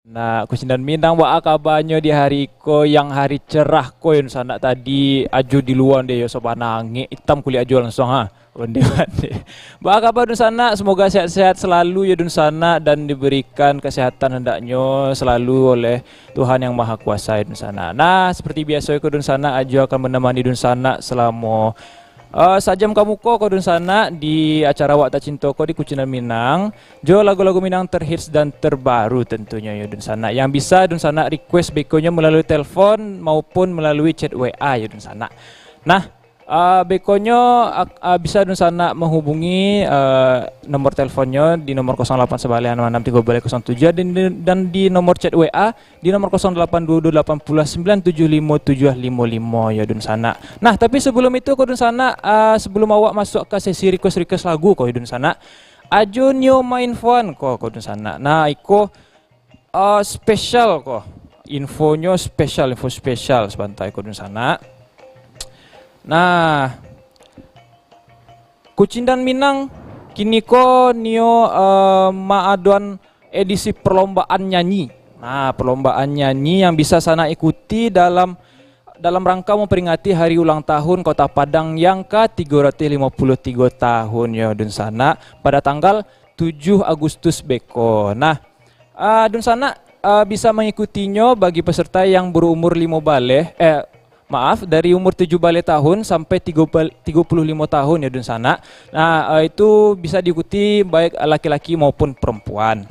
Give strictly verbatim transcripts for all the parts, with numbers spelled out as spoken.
Nah, Kucindan Minang, baa kabanyo di hari ko, yang hari cerah ko, yo dunsanak? Tadi Ajo di lua, ondeh yo, sabana angek, itam kulik Ajo langsuang, ha. Ondeh, ondeh. Baa kaba dunsanak? Semoga sehat-sehat selalu yo dunsanak, dan diberikan kesehatan hendaknyo selalu oleh Tuhan Yang Maha Kuasa yo dunsanak. Nah, seperti biaso ko dunsanak, Ajo akan menemani dunsanak selamo, eh, sajam ka muko ko dunsanak, di acara awak tacinto ko di Kucindan Minang, jo lagu-lagu Minang terhits dan terbaru tentunyo yo dunsanak, yang bisa dunsanak request bekonyo melalui telepon maupun melalui chat W A yo dunsanak. Nah, ah, bekonyo ak-, ah, bisa dunsanak menghubungi, eh, nomor teleponnyo di nomor kosong lapan sabaleh anam anam tigo baleh kosong tujuah, dan di, dan di nomor chat W A di nomor kosong delapan dua dua lapan puluh sembilan tujuh limo tujuh limo limo yo dunsanak. Nah, tapi sebelum itu ko dunsanak, ah, sebelum awak masuk ka sesi request-request lagu ko yo dunsanak, Ajo nio mainfoan ko, ko dunsanak. Nah, iko, ah, spesial ko. Infonyo spesial, info spesial sabanta ko dunsanak. Nah, Kucindan Minang, kiniko nio, eh, maadoan edisi perlombaan nyanyi. Nah, perlombaan nyanyi yang bisa sanak ikuti dalam, dalam rangka memperingati hari ulang tahun Kota Padang yang ka tigo ratuih limo puluah tigo tahun yo dunsanak, pada tanggal tujuah Agustus beko. Nah, ah, dunsanak, ah, bisa mengikutinyo bagi peserta yang berumur limo baleh, eh, maaf, dari umur tujuah baleh tahun sampai tigo bal-, tigo puluah limo tahun yo dunsanak. Nah, eh, itu bisa diikuti baik laki-laki maupun perempuan.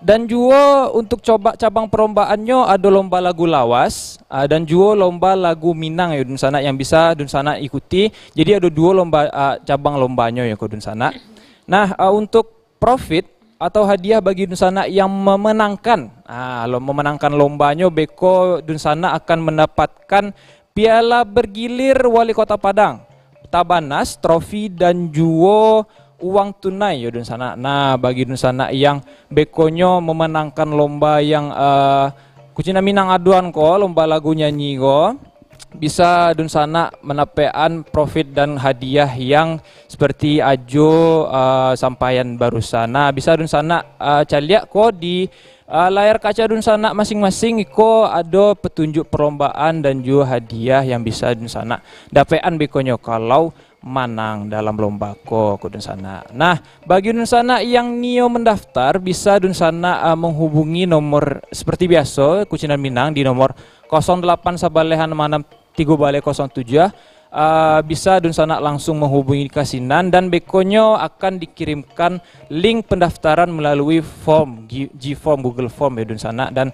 Dan juo untuk coba cabang perlombaannyo ado lomba lagu lawas, ah, dan juo lomba lagu Minang yo dunsanak, yang bisa dunsanak ikuti. Jadi ado duo lomba, ah, cabang lombanyo yo ko dunsanak. Nah, ah, untuk profit atau hadiah bagi dunsanak yang memenangkan. Ah, lo-, memenangkan lombanyo, beko dunsanak akan mendapatkan piala bergilir Wali Kota Padang, tabanas, trofi, dan juo uang tunai yo dunsanak. Nah, bagi dunsanak yang bekonyo memenangkan lomba yang, eh, Kucindan Minang adoan ko, lomba lagu nyanyi ko, bisa dunsanak mandapekan profit dan hadiah yang seperti Ajo, eh, sampaian barusan. Nah, bisa dunsanak, eh, caliak ko di, eh, layar kaca dunsanak masing-masing, iko ado petunjuk perlombaan dan juo hadiah yang bisa dunsanak dapekan bekonyo kalau manang dalam lomba ko, ko dunsanak. Nah, bagi dunsanak yang nio mendaftar, bisa dunsanak, ah, menghubungi nomor seperti biaso, Kucindan Minang di nomor kosong delapan sabaleh anam anam tigo baleh kosong tujuah. Ah, bisa dunsanak langsung menghubungi ka sinan, dan bekonyo akan dikirimkan link pendaftaran melalui form, G-, G-Form, Google Form yo dunsanak, dan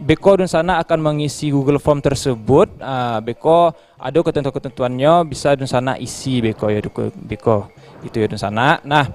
beko dunsanak akan mengisi Google Form tersebut. Ah, beko ado ketentuan-ketentuannyo, bisa dunsanak isi beko yo, duko-, beko. Itu yo dunsanak. Nah.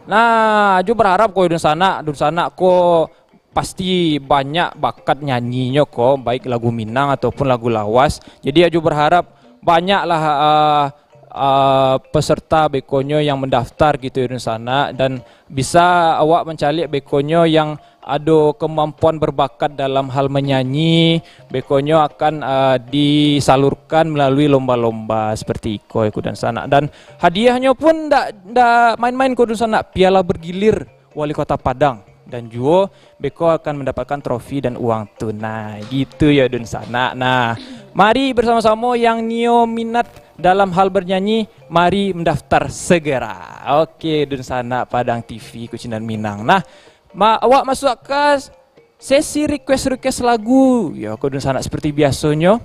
Nah, Ajo berharap ko yo dunsanak, dunsanak ko pasti banyak bakat nyanyinyo ko, baik lagu Minang ataupun lagu lawas. Jadi Ajo berharap banyaklah, ah, ah, peserta bekonyo yang mendaftar gitu yo dunsanak, dan bisa awak mancaliak bekonyo yang ado kemampuan berbakat dalam hal menyanyi, bekonyo akan, ah, disalurkan melalui lomba-lomba seperti iko, iko dunsanak. Dan hadiahnyo pun ndak, ndak main-main ko dunsanak, piala bergilir Wali Kota Padang. Dan juo beko akan mendapatkan trofi dan uang tunai. Gitu yo dunsanak. Nah, mari bersama-sama yang nio minat dalam hal bernyanyi, mari mendaftar segera. Oke, dunsanak Padang T V Kucindan Minang. Nah, ma-, awak masuk ka sesi request-request lagu. Yo, ko dunsanak seperti biasonyo.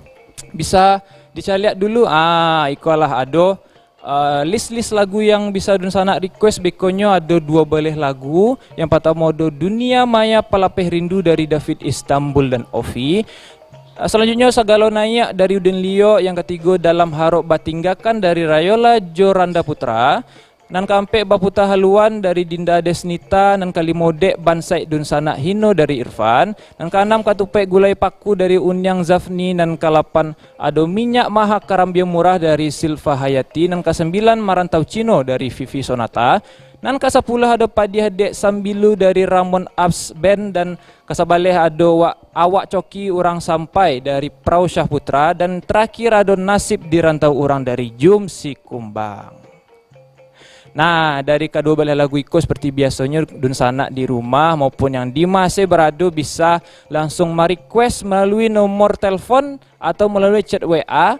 Bisa dicaliak dulu. Ah, ikolah ado, eh, list-list lagu yang bisa dunsanak request. Bekonyo ado duo baleh lagu. Yang partamo ado Dunia Maya Palapeh Rindu dari David Istanbul dan Ofi. Eh, selanjutnyo Sagalo Naiak dari Udin Lio. Yang katigo Dalam Harok Batinggakan dari Rayola Joranda Putra. Nan kaampek Baputa Haluan dari Dinda Desnita, nan kalimo Dek Bansaik Dunsanak Hino dari Irfan, nan kaanam Katupek Gulai Paku dari Uniang Zafni, nan kalapan ado Minyak Maha Karambia Murah dari Silva Hayati, nan kasambilan Marantau Cino dari Vivi Sonata, nan kasapuluah ado Padiah Dek Sambilu dari Ramon Apps Band, dan kasabaleh ado Wa-, Awak Coki Urang Sampai dari Prau Syahputra, dan terakhir ado Nasib di Rantau Urang dari Jum Sikumbang. Nah, dari kaduo baleh lagu iko, seperti biasonyo, dunsanak di rumah maupun yang di ma se barado bisa langsung ma-request malalui nomor telepon atau malalui chat W A.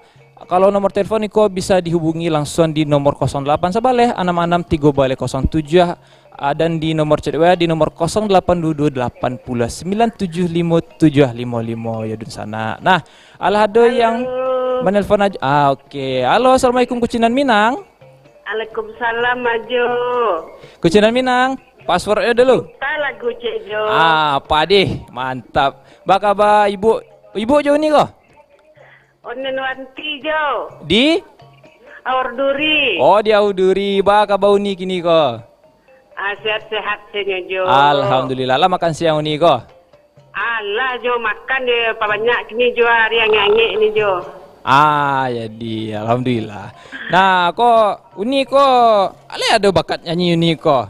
Kalau nomor telepon iko bisa dihubungi langsung di nomor kosong delapan sabaleh anam anam tigo baleh kosong tujuah, ah, dan di nomor chat W A di nomor kosong delapan dua dua delapan puluh sembilan tujuh limo tujuah limo limo, yo dunsanak. Nah, alah ado yang Halo. manelpon aja. Ah, oke. Halo, assalamualaikum, Kucinan Minang. Waalaikumsalam, Ajo. Kucinan Minang, passwordnya dulu. Minta lagu Cek Jo. Ah, apa deh? Mantap. Ba kaba ibu? Ibu jo ni ko? Onen Wanti jo. Di? Aur Duri. Oh, di Aur Duri. Ba kaba uni kini ko? Ah, sehat-sehat sajo, Jo. Alhamdulillah. Lah makan siang uni ko? Alah, Jo, makan je pabanyak kini, Jo, hari angek-angek ni, Jo. Ah, jadi alhamdulillah. Nah, ko uni ko, ale ado bakat nyanyi uni ko?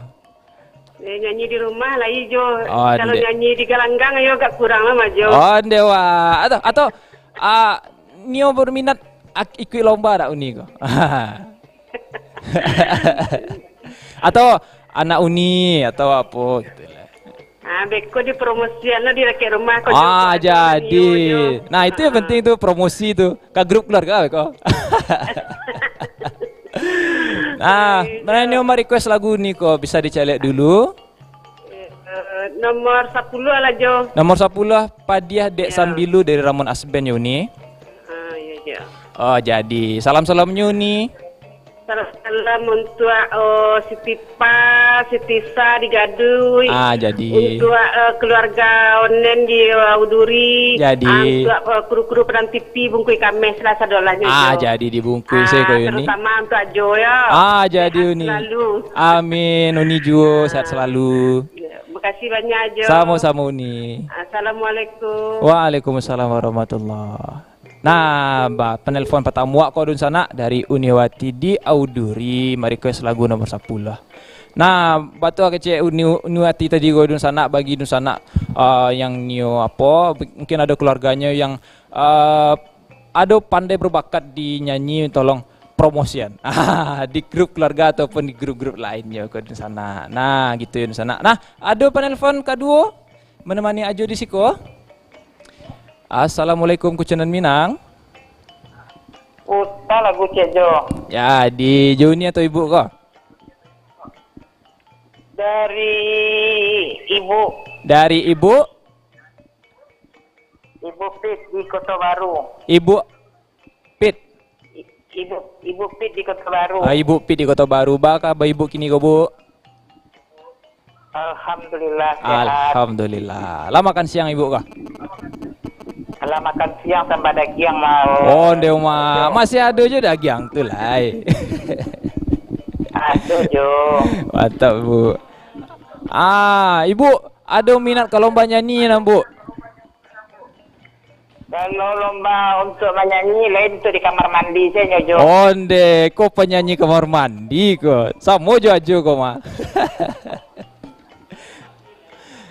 Eh, nyanyi di rumah lah, Jo. Oh, Kalau ndek. nyanyi di galanggang, yo agak kurang lah, Jo. Oh, ndek, wah. Atau, atau ah, nio berminat ak- ikut lomba dak uni ko? Atau anak uni atau apo gitu lah. Ah, beko dipromosian lah di rakek rumah ko, Jo. Ah, Ado jadi. nio, Jo. Nah, itu yang Ah. penting tu, promosi tu. Ka grup keluarga beko. Nah, Baik, mana Jo. nio ma-request lagu ni ko, bisa dicaliak dulu. Eh, nomor sapuluah lah, Jo. Nomor sapuluah, Padiah Dek Ya. Sambilu dari Ramon Asband, yo, uni. Ah, ya, Jo. Oh, jadi. Salam-salamnyo, uni. Salam-salam untuk, oh, Siti Pa, Siti Sa di Gadui. Ah, jadi. Untuk, eh, keluarga Onen di, eh, Uduri. Jadi. Ah, untuk, eh, kru-kru Padang T V, bungkui Kames lah sadolahnyo, Ah, Jo. jadi dibungkui Ah, saya ko, uni. terutama untuk Ajo, ya. Ah, jadi, Sehat uni. selalu. Amin, uni juo sehat Ah. selalu. Ya, makasih banyak, Jo. Samo-samo, uni. Assalamualaikum. Waalaikumsalam warahmatullahi. Nah, ba, penelpon pertama ko dunsanak dari Uniwati di Auduri, ma-request lagu nomor sapuluah. Nah, batua kecek Uni, Uniwati tadi ko dunsanak, bagi dunsanak, eh, yang nio apo, mungkin ado keluarganyo yang, eh, ado pandai berbakat di nyanyi, tolong promosian di grup keluarga ataupun di grup-grup lainnyo ko dunsanak. Nah, gitu yo dunsanak. Nah, ado penelpon kaduo menemani Ajo di siko. Assalamualaikum, Kucenan Minang. Uta lagu Cek Jo. Jadi, Joni atau ibu ko? Dari ibu. Dari ibu? Ibu Pit di Kota Baru. Ibu Pit. I- Ibu Ibu Pit di Kota Baru. Ah, Ibu Pit di Kota Baru. Ba kaba ibu kini ko, Bu? Alhamdulillah, sehat. Alhamdulillah. Lah makan siang ibu kah? Lah makan siang tambah dagiang mau. Oh, nde uma. Masih ado jo dagiang tu lai. Ado jo. Mantap, Bu. Ah, ibu ado minat ka lomba nyanyi nah, Bu? Kalau lomba untuk manyanyi, lain tu di kamar mandi sajo, Jo. Onde, ko penyanyi kamar mandi ko. Samo jo Ajo ko mah.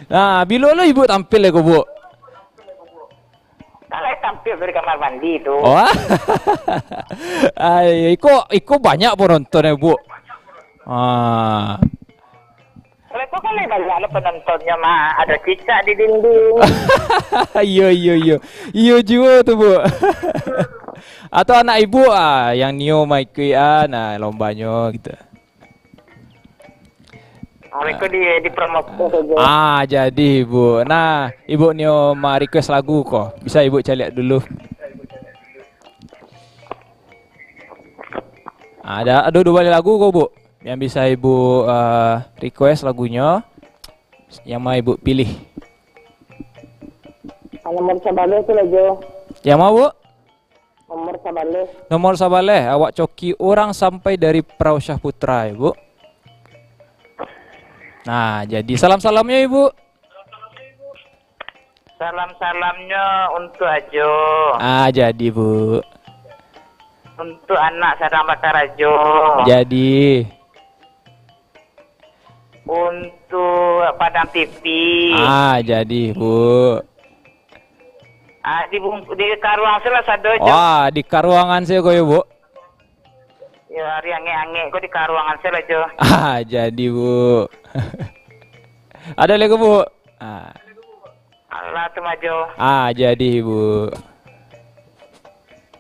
Nah, bilo lo ibu tampil ko, Bu? Kalau tampil dari kamar mandi tu. Oh. Ai, iko, iko banyak penonton ya, Bu. Ah. Kalau tu kan banyak lo penontonnya mah, ada cicak di dinding. Iyo, iyo, iyo. Iyo juo tu, Bu. Atau anak ibu ah yang nio maikuik ah, nah, lombanyo gitu. Mereka di dipromosikan saja. Ah, jadi, Bu. Nah, ibu nio ma request lagu ko. Bisa ibu caliak dulu. Ada, ada dua balai lagu ko, Bu. Yang bisa ibu, eh, request lagunyo, yang ma ibu pilih. Ah, nomor sabaleh tu lah, Jo. Yang ma, Bu? Nomor sabaleh. Nomor sabaleh, awak coki urang sampai dari Perahu Syah Putra, ya, Bu. Nah, jadi salam-salamnya, Ibu. Salam-salamnya untuk Ajo. Ah, jadi, Bu. Untuk anak sadang bakarajo. Jadi. Untuk Padang T V. Ah, jadi, Bu. Ah, di bung-, di karuang salah sado, Jo. Wah, di karuangan sajo ko yo, Bu. Yo, ari angek-angek ko di karuangan se lah, Jo. Ah, jadi, Bu. Ado lai ko, Bu? Ah. Alah, tu mah, Jo. Ah, jadi, Bu.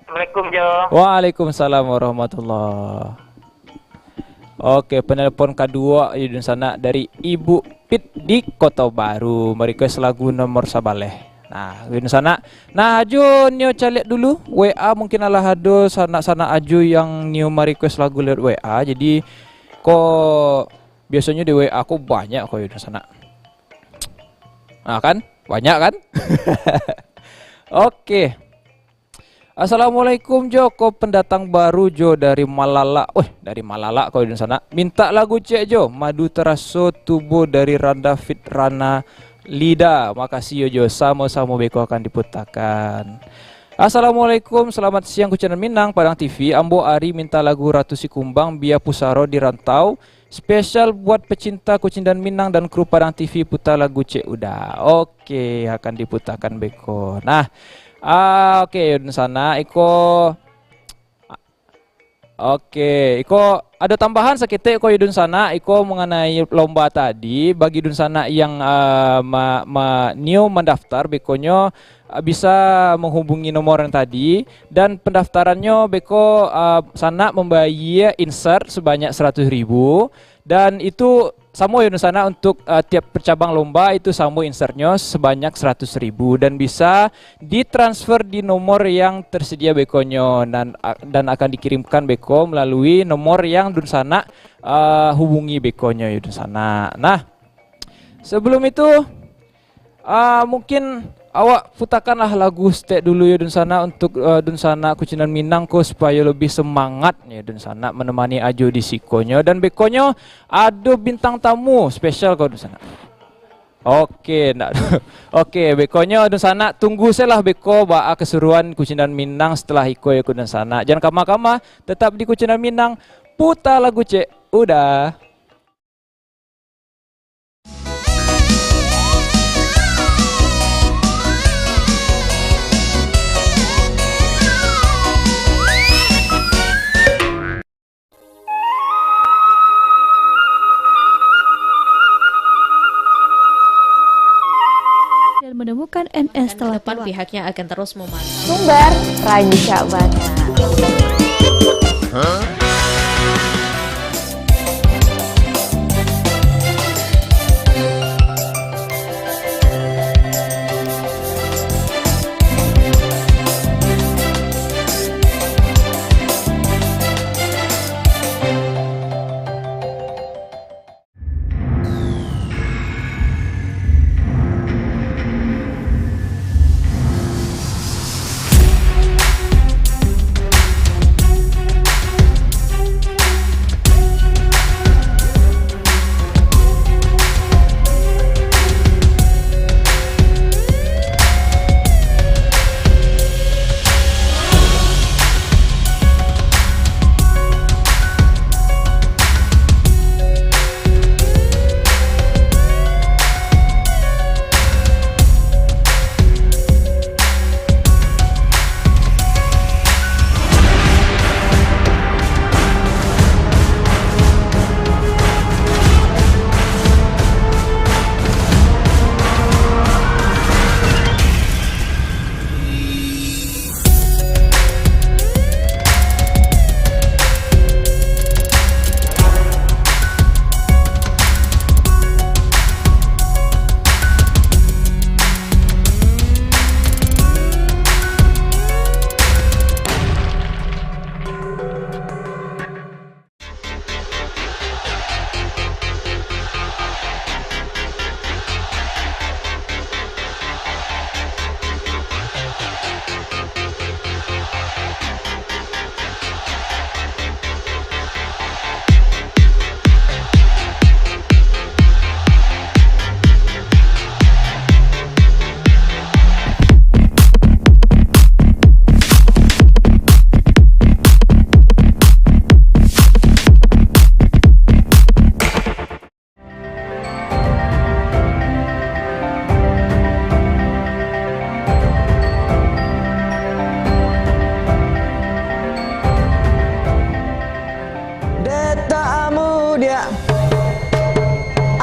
Assalamualaikum, Jo. Waalaikumsalam warahmatullah. Oke, penelpon kaduo, yo dunsanak, dari Ibu Pit di Koto Baru, merequest lagu nomor sabaleh. Nah, yo dunsanak. Nah, Ajo nio caliak dulu, W A mungkin alah ado sanak-sanak Ajo yang nio merequest lagu lewat W A. Jadi, ko biasonyo di W A ko banyak ko, yo dunsanak. Nah, kan? Banyak, kan? Oke. Assalamualaikum, Jo. Ko pendatang baru, Jo, dari Malalak. Weh, dari Malalak ko, yo dunsanak. Mintak lagu ciek, Jo. Madu taraso tubuh dari Randa Fit Rana Lida. Makasih, yo, Jo. Samo-samo, beko akan diputakan. Assalamualaikum, selamat siang, Kucinan Minang, Padang T V. Ambo Ari minta lagu Ratu Sikumbang, Bia Pusaro di Rantau. Spesial buat pecinta Kucinan Minang dan kru Padang T V, puta lagu ciek Uda. Oke, akan diputakan beko. Nah, ah, oke, yo dunsanak, iko, oke, iko ado tambahan saketek ko, yo dunsanak, iko mengenai lomba tadi, bagi dunsanak yang, ah, ma-, ma-, nio mandaftar, bekonyo, ah, bisa menghubungi nomor yang tadi, dan pendaftarannyo beko, ah, sanak membayia insert sebanyak seratus ribu, dan itu samo, yo dunsanak, untuk, ah, tiap cabang lomba itu samo insertnyo sebanyak seratus ribu dan bisa ditransfer di nomor yang tersedia bekonyo, dan, a-, dan akan dikirimkan beko melalui nomor yang dunsanak, ah, hubungi bekonyo, yo dunsanak. Nah, sebelum itu, ah, mungkin awak putakanlah lagu setek dulu, yo dunsanak, untuk, ah, dunsanak Kucinan Minang ko, supayo lebih semangat, yo dunsanak, menemani Ajo di sikonyo. Dan bekonyo ado bintang tamu spesial ko, dunsanak. Oke, ndak. Oke, bekonyo dunsanak, tunggu se lah beko baa keseruan Kucinan Minang setelah iko, yo dunsanak. Jan kama-kama, tetap di Kucinan Minang, puta lagu ciek Uda. Dan menemukan M S telah tewas. Ke depan pihaknya akan terus memantau. Sumber, rancak bana.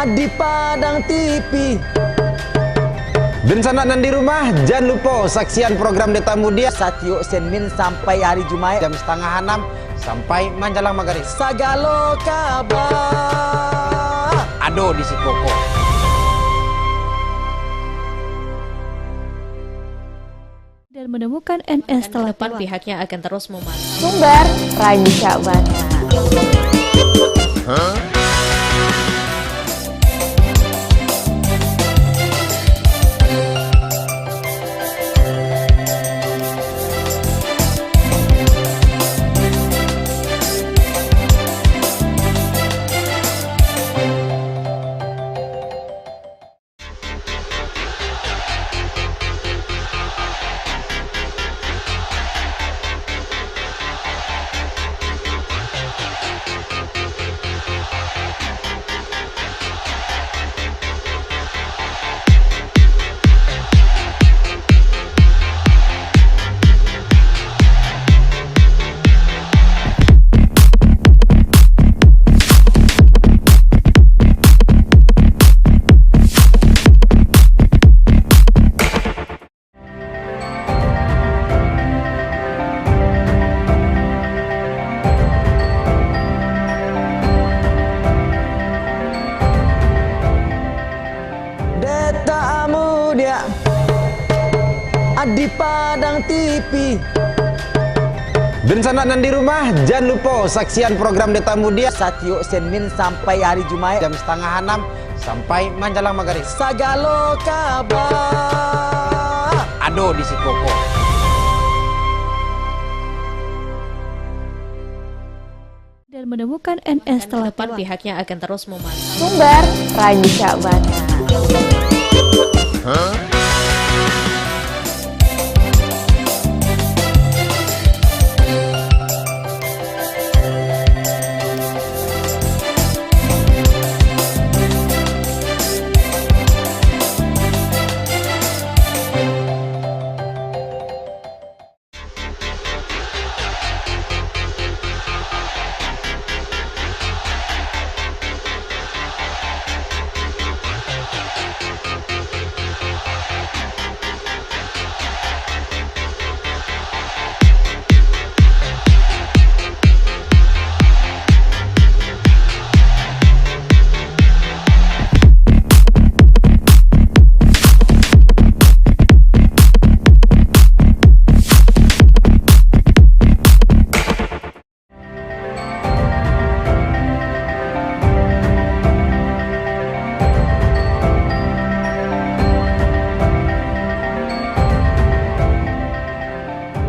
Di Padang T V. Dunsanak nan di rumah, jan lupo saksian program Deta Muda satiok Senin sampai ari Jumaik jam satangah anam sampai manjalang magarib. Sagalo kaba ado di siko ko. Dan menemukan N S telepon, pihaknya akan terus memantau. Sumber rancak bana. Deta Muda di Padang T V. Dunsanak nan di rumah, jan lupo saksian program Deta Muda satiok Senin sampai ari Jumaik jam satangah anam sampai manjalang magarib. Sagalo kaba ado di siko ko. Dan menemukan N S telepon, pihaknya akan terus memantau. Sumber rancak bana.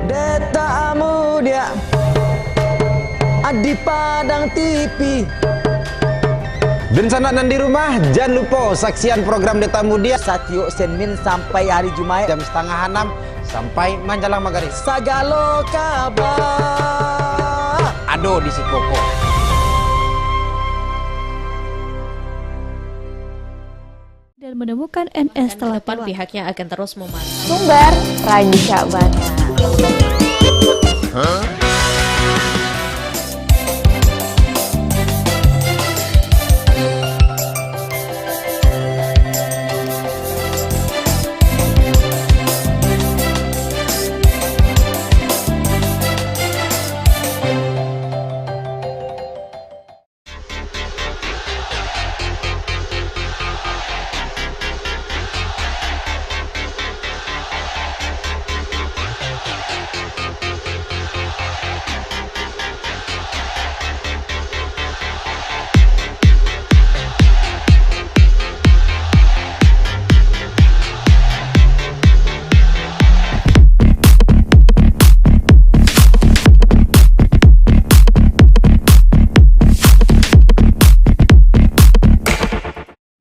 Deta Muda di Padang T V. Dunsanak nan di rumah, jan lupo saksian program Deta Muda satiok Senin sampai ari Jumaik jam satangah anam sampai manjalang magarib. Sagalo kaba ado di siko ko. Dan menemukan N S telepon, pihaknya akan terus memantau. Sumber rancak bana.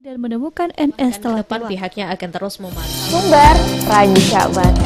Dan menemukan N S telepon, pihaknya akan terus memantau. Sumber rancak bana.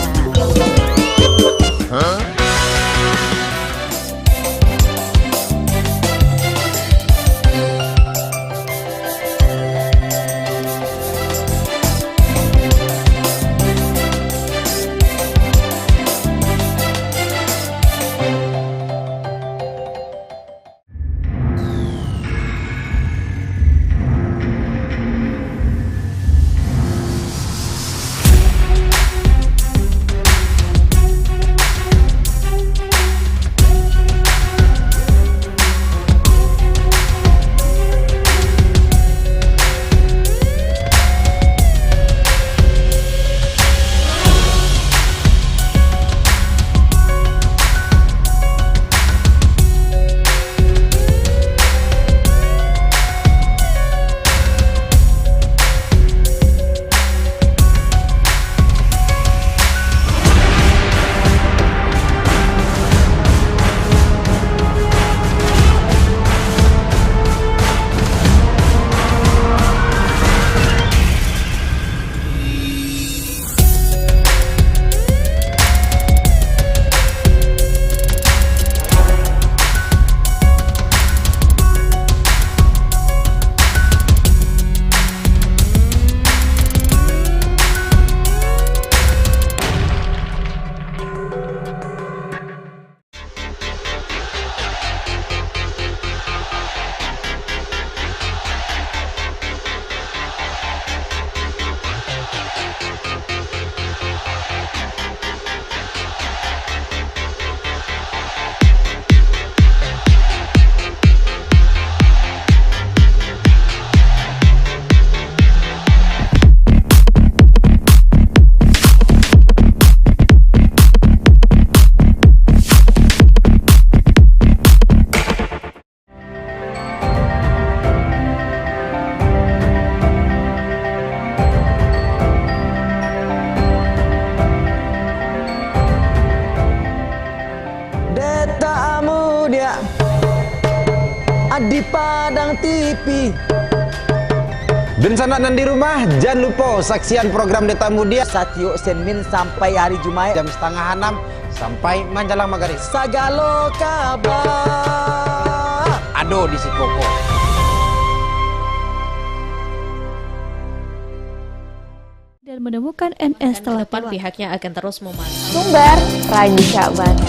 Di Padang T V. Dunsanak nan di rumah, jan lupo saksian program Detamu Diak satiok Senin sampai hari Jumaik jam satangah anam sampai manjalang magarib. Sagalo kaba ado di siko ko. Dan menemukan M S telah depan, pihaknya akan terus memantau. Sumber rancak bana.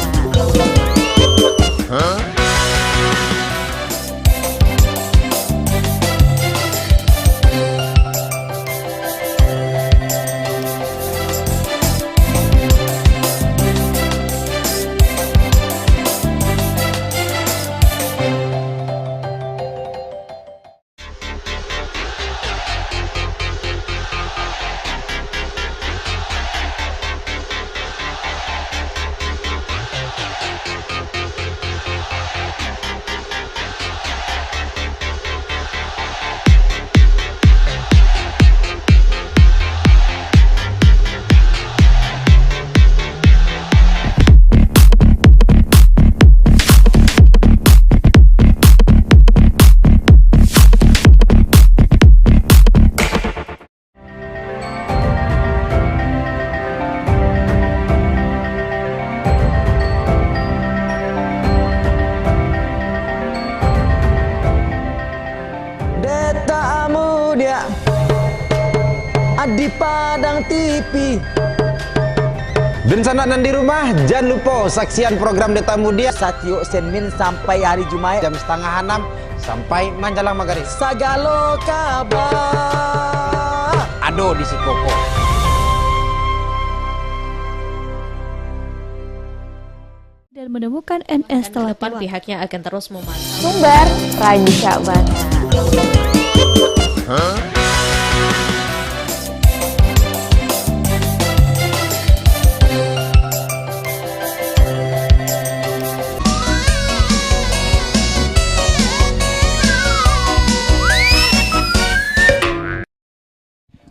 Detamu Diak di Padang T V. Dunsanak nan di rumah, jan lupo saksian program Detamu Diak satiok Senin sampai hari Jumaik jam satangah anam sampai manjalang magarib. Sagalo kaba ado di siko ko. Dan menemukan M S telah depan, pihaknya akan terus memantau. Sumber rancak bana.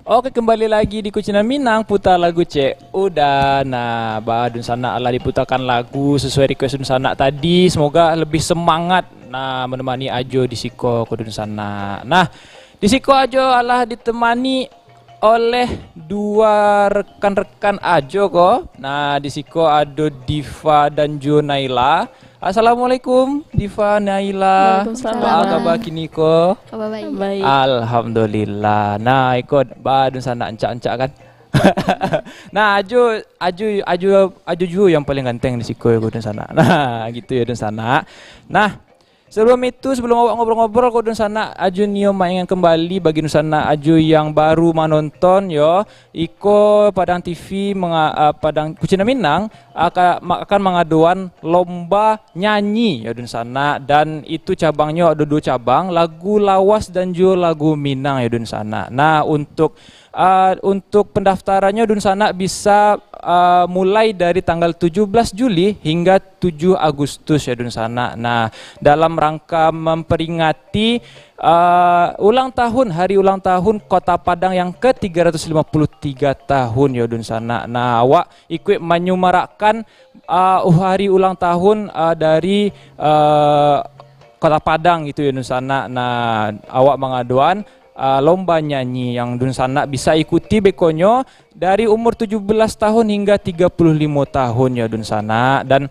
Oke, kembali lagi di Kucinan Minang, puta lagu cek udah. Nah, ba dunsanak lah diputakan lagu sesuai request dunsanak tadi. Semoga lebih semangat, nah, menemani Ajo di siko ko dunsanak. Nah, di siko Ajo alah ditemani oleh dua rekan-rekan Ajo ko. Nah, di siko ado Diva dan juo Naila. Assalamualaikum, Diva, Naila. Waalaikumsalam. Baa kaba kini ko? Kaba baik. Baik. Alhamdulillah. Nah, iko ba dunsanak ancak-ancak kan. Nah, Ajo, Ajo, Ajo, Ajo juo yang paling ganteng di siko ko dunsanak. Nah, gitu yo dunsanak. Nah, sebelum itu, sebelum awak ngobrol-ngobrol ko dunsanak, Ajo nio maingatkan kembali bagi dunsanak Ajo yang baru manonton yo, iko Padang T V menga-, ah, Padang Kucinan Minang aka-, ma-, akan mangadoan lomba nyanyi yo dunsanak, dan itu cabangnyo ado duo cabang, lagu lawas dan juo lagu Minang yo dunsanak. Nah, untuk, ah, untuk pendaftarannyo dunsanak bisa, ah, mulai dari tanggal tujuh belas Juli hingga tujuh Agustus yo dunsanak. Nah, dalam rangka memperingati, ah, ulang tahun, hari ulang tahun Kota Padang yang ke tiga ratus lima puluh tiga tahun yo dunsanak. Nah, awak ikuik manyumarakkan, ah, hari ulang tahun, ah, dari, ah, Kota Padang gitu yo dunsanak. Nah, awak mangadoan, ah, lomba nyanyi yang dunsanak bisa ikuti bekonyo dari umur tujuh belas tahun hingga tiga puluh limo tahun yo dunsanak. Dan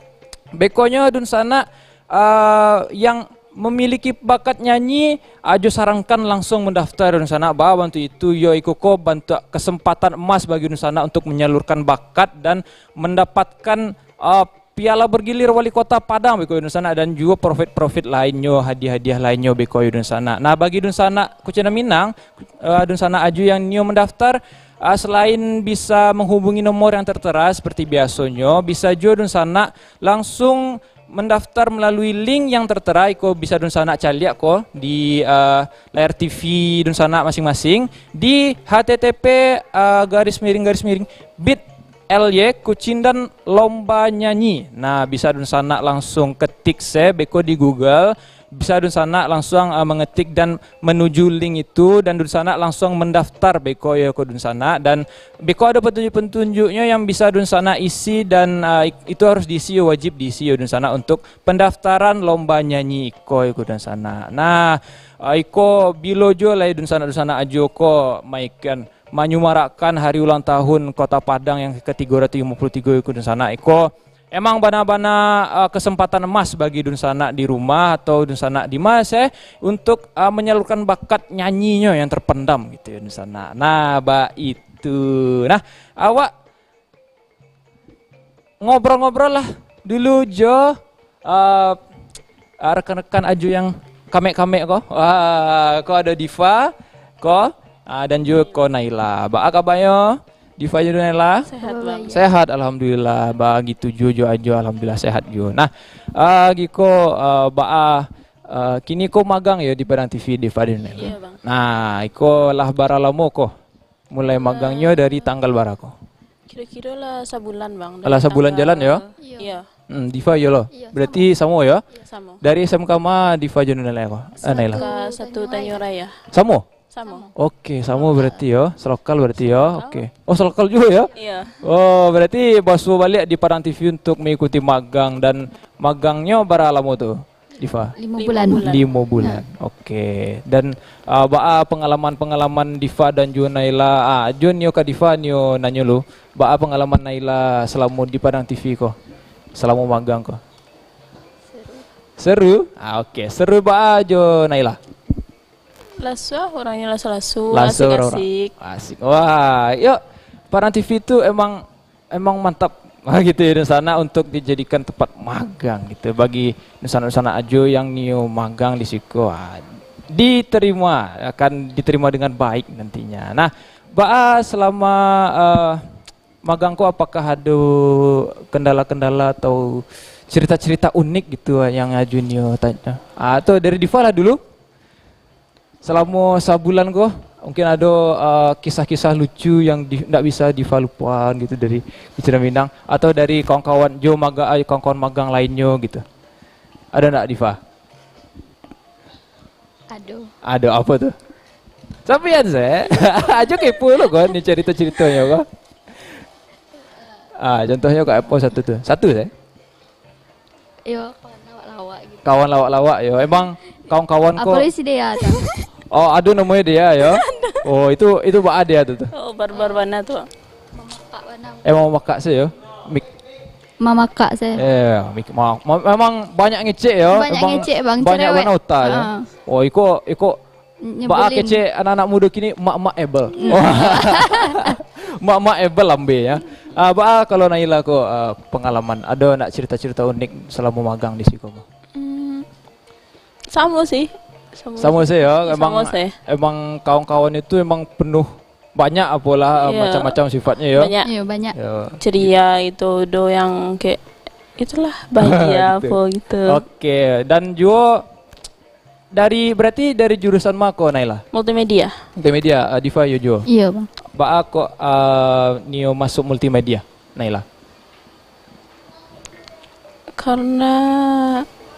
bekonyo dunsanak, ah, yang memiliki bakat nyanyi, Ajo sarankan langsung mendaftar dunsanak. Ba bantuak itu yo iko ko bantuak kesempatan emas bagi dunsanak untuk menyalurkan bakat dan mendapatkan, ah, piala bergilir wali kota Padang beko yo dunsanak, dan juo profit-profit lainnyo, hadiah-hadiah lainnyo beko yo dunsanak. Nah, bagi dunsanak Kucinan Minang, ah, dunsanak Ajo yang nio mendaftar, ah, selain bisa menghubungi nomor yang tertera seperti biasonyo, bisa juo dunsanak langsung mendaftar melalui link yang tertera, iko bisa dunsanak caliak ko di, eh, layar T V dunsanak masing-masing di H T T P, eh, garis miring, garis miring, bit L Y Kucindan Lomba Nyanyi. Nah, bisa dunsanak langsung ketik se beko di Google, Bisa dunsanak langsuang, ah, mangetik dan manuju link itu, dan dunsanak langsuang mandaftar beko yo ko dunsanak, dan beko ado patunjuk-patunjuknyo yang bisa dunsanak isi, dan, ah, ik-, itu harus diisi yo, wajib diisi yo dunsanak untuk pandaftaran lomba nyanyi iko yo ko dunsanak. Nah, ah, iko bilo jo lai dunsanak-dunsanak Ajo ko maikan manyumarakkan hari ulang tahun Kota Padang yang ketiga ratus lima puluh tiga iko dunsanak. Iko emang bana-bana, eh, kesempatan emas bagi dunsanak di rumah atau dunsanak di ma se untuk, eh, menyalurkan bakat nyanyinyo yang terpendam gitu ya dunsanak. Nah, baitu. Nah, awak ngobrol-ngobrol lah dulu jo, eh, eh, rekan-rekan Ajo yang kamek-kamek ko. Ah, ko ado Diva, ko, ah, dan juo ko Naila. Baa kabanyo? Diva jo Naila? Sehat, Bang. Sehat, alhamdulillah. Bagitu juo jo Ajo, alhamdulillah sehat juo. Nah, ah, giko, ah, baa, ah, kini ko magang yo di Padang T V, Diva jo Naila? Iya, Bang. Nah, iko lah bara lamo ko? Mulai magangnyo dari tanggal bara ko? Kiro-kiro lah sabulan, Bang, dari Alah, sabulan tanggal jalan, yo? Iya. Iya. Hmm, Diva iyo lo? Iya, Berarti samo yo? Iya, samo. Dari S M K ma Diva jo Naila ko? Ah, Naila. S M K satu Tanjung Raya. Samo? Samo. Oke, samo berarti yo. Selokal berarti yo. Oke. Oh, selokal juo yo? Iya. Oh, berarti basuo baliak di Padang T V untuk mengikuti magang, dan magangnyo bara lamo tu, Diva? Limo Limo bulan. bulan. Limo bulan. Oke. Dan, ah, baa pengalaman-pengalaman Diva dan juo Naila? Ah, Ajo nio ka Diva nio nanyo lu. Baa pengalaman Naila selamo di Padang T V ko? Selamo magang ko? Seru? Ah, oke. Seru baa jo Naila? Lasu ah, orangnyo lasu-lasu, Lasu orang-orang. asik-asik. Asik. Wah, yo, Padang T V tu emang, emang mantap. Ah, gitu ya, di sana untuk dijadikan tempat magang gitu. Bagi dunsanak-dunsanak Ajo yang nio magang di siko, ah, diterima, akan diterima dengan baik nantinya. Nah, baa selama, eh, magang ko, apakah ado kendala-kendala atau cerita-cerita unik gitu, ah, yang Ajo nio tanya? Ah, atau dari Diva lah dulu. Selamo sabulan ko, mungkin ado, eh, kisah-kisah lucu yang di, ndak bisa Diva lupoan gitu dari Kecamatan Minang, atau dari kawan-kawan jo maga-, eh, kawan-kawan magang lainnyo gitu. Ado ndak, Diva? Ado. Ado apo tu? Sampian se. Ajo kepo lo ko ni carito-caritonyo ko. Ah, contohnyo kayak apo satu tu? Satu se. Yo, kawan lawak-lawak gitu. Kawan lawak-lawak yo. Emang kawan-kawan ko Apalagi si Dea tu. Oh, ado namonyo Dea yo. Oh, itu, itu baa Dea tu tu. Oh, barbar bana tu. Mamakak bana. Emang mamakak se yo. Mik- Mamakak se. Eh, mik- ma- ma- memang banyak ngecek yo. Banyak Emang ngecek, Bang. Banyak Cerewet. bana utak yo. Ah. Oh, iko, iko Baa Nyebulin. kecek anak-anak mudo kini, mak-mak ebel. Mm. Mak-mak ebel lambe ya. Ah, baa kalau Naila ko, ah, pengalaman, ado ndak cerita-cerita unik selamo magang di siko ko? Hmm, samo sih. Samo Samo sih. sih ya. Iya, Emang, samo sih. emang kawan-kawan itu emang penuh banyak apolah, ah, Iya. macam-macam sifatnya ya. Banyak. Iya, banyak. Ya. Ceria itu, do yang kayak itulah, bahagia Gitu. apa gitu. Oke, dan juo dari, berarti dari jurusan ma ko, Naila? Multimedia. Multimedia, ah, Diva yo juo. Iya, Bang. Baa kok, ah, nio masuk multimedia, Naila? Karena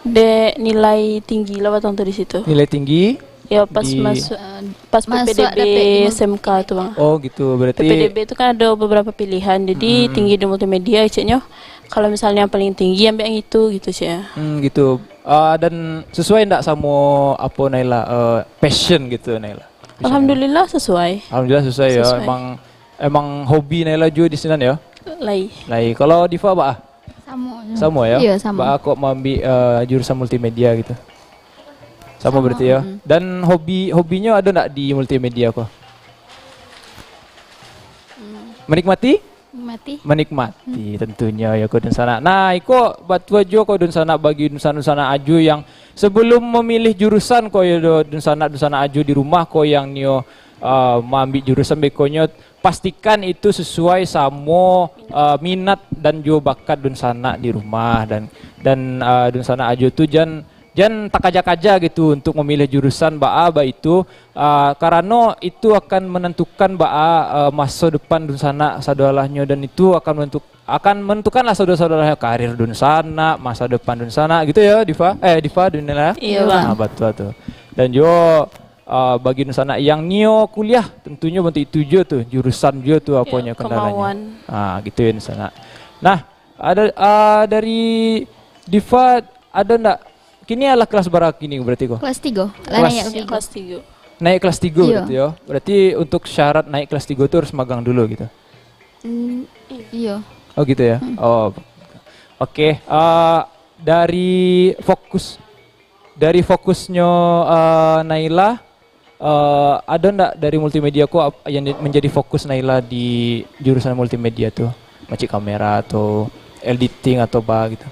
dek nilai tinggi lah batang tu di situ. Nilai tinggi Ya, pas di masuk, Eh, pas masuk P P D B dapet di S M K tu, Bang. Oh, gitu. Berarti P P D B tu kan ada beberapa pilihan. Jadi, Hmm. tinggi di multimedia, ceknya. Kalau misalnya yang paling tinggi, ambil yang itu, gitu, cek. Hmm, gitu. Ah, dan sesuai ndak samo apo Naila, eh, passion gitu, Naila? Alhamdulillah sesuai. Alhamdulillah sesuai ya. Sesuai. Emang, emang hobi Naila juga di sinan ya? Lai. Lai. Kalau Diva, baa? Samo. Samo ya? Iya, sama. Baa kok maambil, eh, jurusan multimedia gitu? Sama Sama, berarti ya? mm. Dan hobi, hobinyo ada ndak di multimedia ko? Hmm. Menikmati? Menikmati. Menikmati, Hmm. tentunya ya ko dunsanak. Nah, iko batua juo ko dunsanak bagi dunsanak-dunsanak Ajo yang sebelum memilih jurusan ko ya do, dunsanak-dunsanak Ajo di rumah ko yang nio, eh, maambil jurusan bekonyo, pastikan itu sesuai samo, eh, minat dan juo bakat dunsanak di rumah dan, dan, eh, dunsanak Ajo tu jan jan takaja-kaja gitu untuk mamiliah jurusan baa baitu, ah, karano itu akan manantukan baa, ah, maso depan dunsanak sadolahnyo, dan itu akan manantu-, akan manantukanlah sadolah-sadolahnyo karir dunsanak, maso depan dunsanak gitu yo, Diva? Eh, Diva, Dunila? Iyo, Bang. Ah, batua tu. Dan juo, ah, bagi dunsanak yang nio kuliah, tantunyo bantuak itu juo tu, jurusan juo tu, aponyo, kendalonyo. Kemauan. Ah, gitu yo dunsanak. Nah, ado, ah, dari Diva, ado ndak? Kini alah kelas bara kini berarti ko? Kelas tigo. Lah Kelas naiak kelas tigo. Kelas tigo. Naiak kelas tigo Iyo. berarti yo. Berarti untuk syarat naiak kelas tigo tu harus magang dulu gitu. Hmm, iyo. Oh gitu ya. Hmm. Oh. Oke, eh, dari fokus, dari fokusnyo, eh, Naila, eh, ado ndak dari multimedia ko ap-, yang di-, menjadi fokus Naila di jurusan multimedia tu? Macik kamera atau editing atau ba gitu?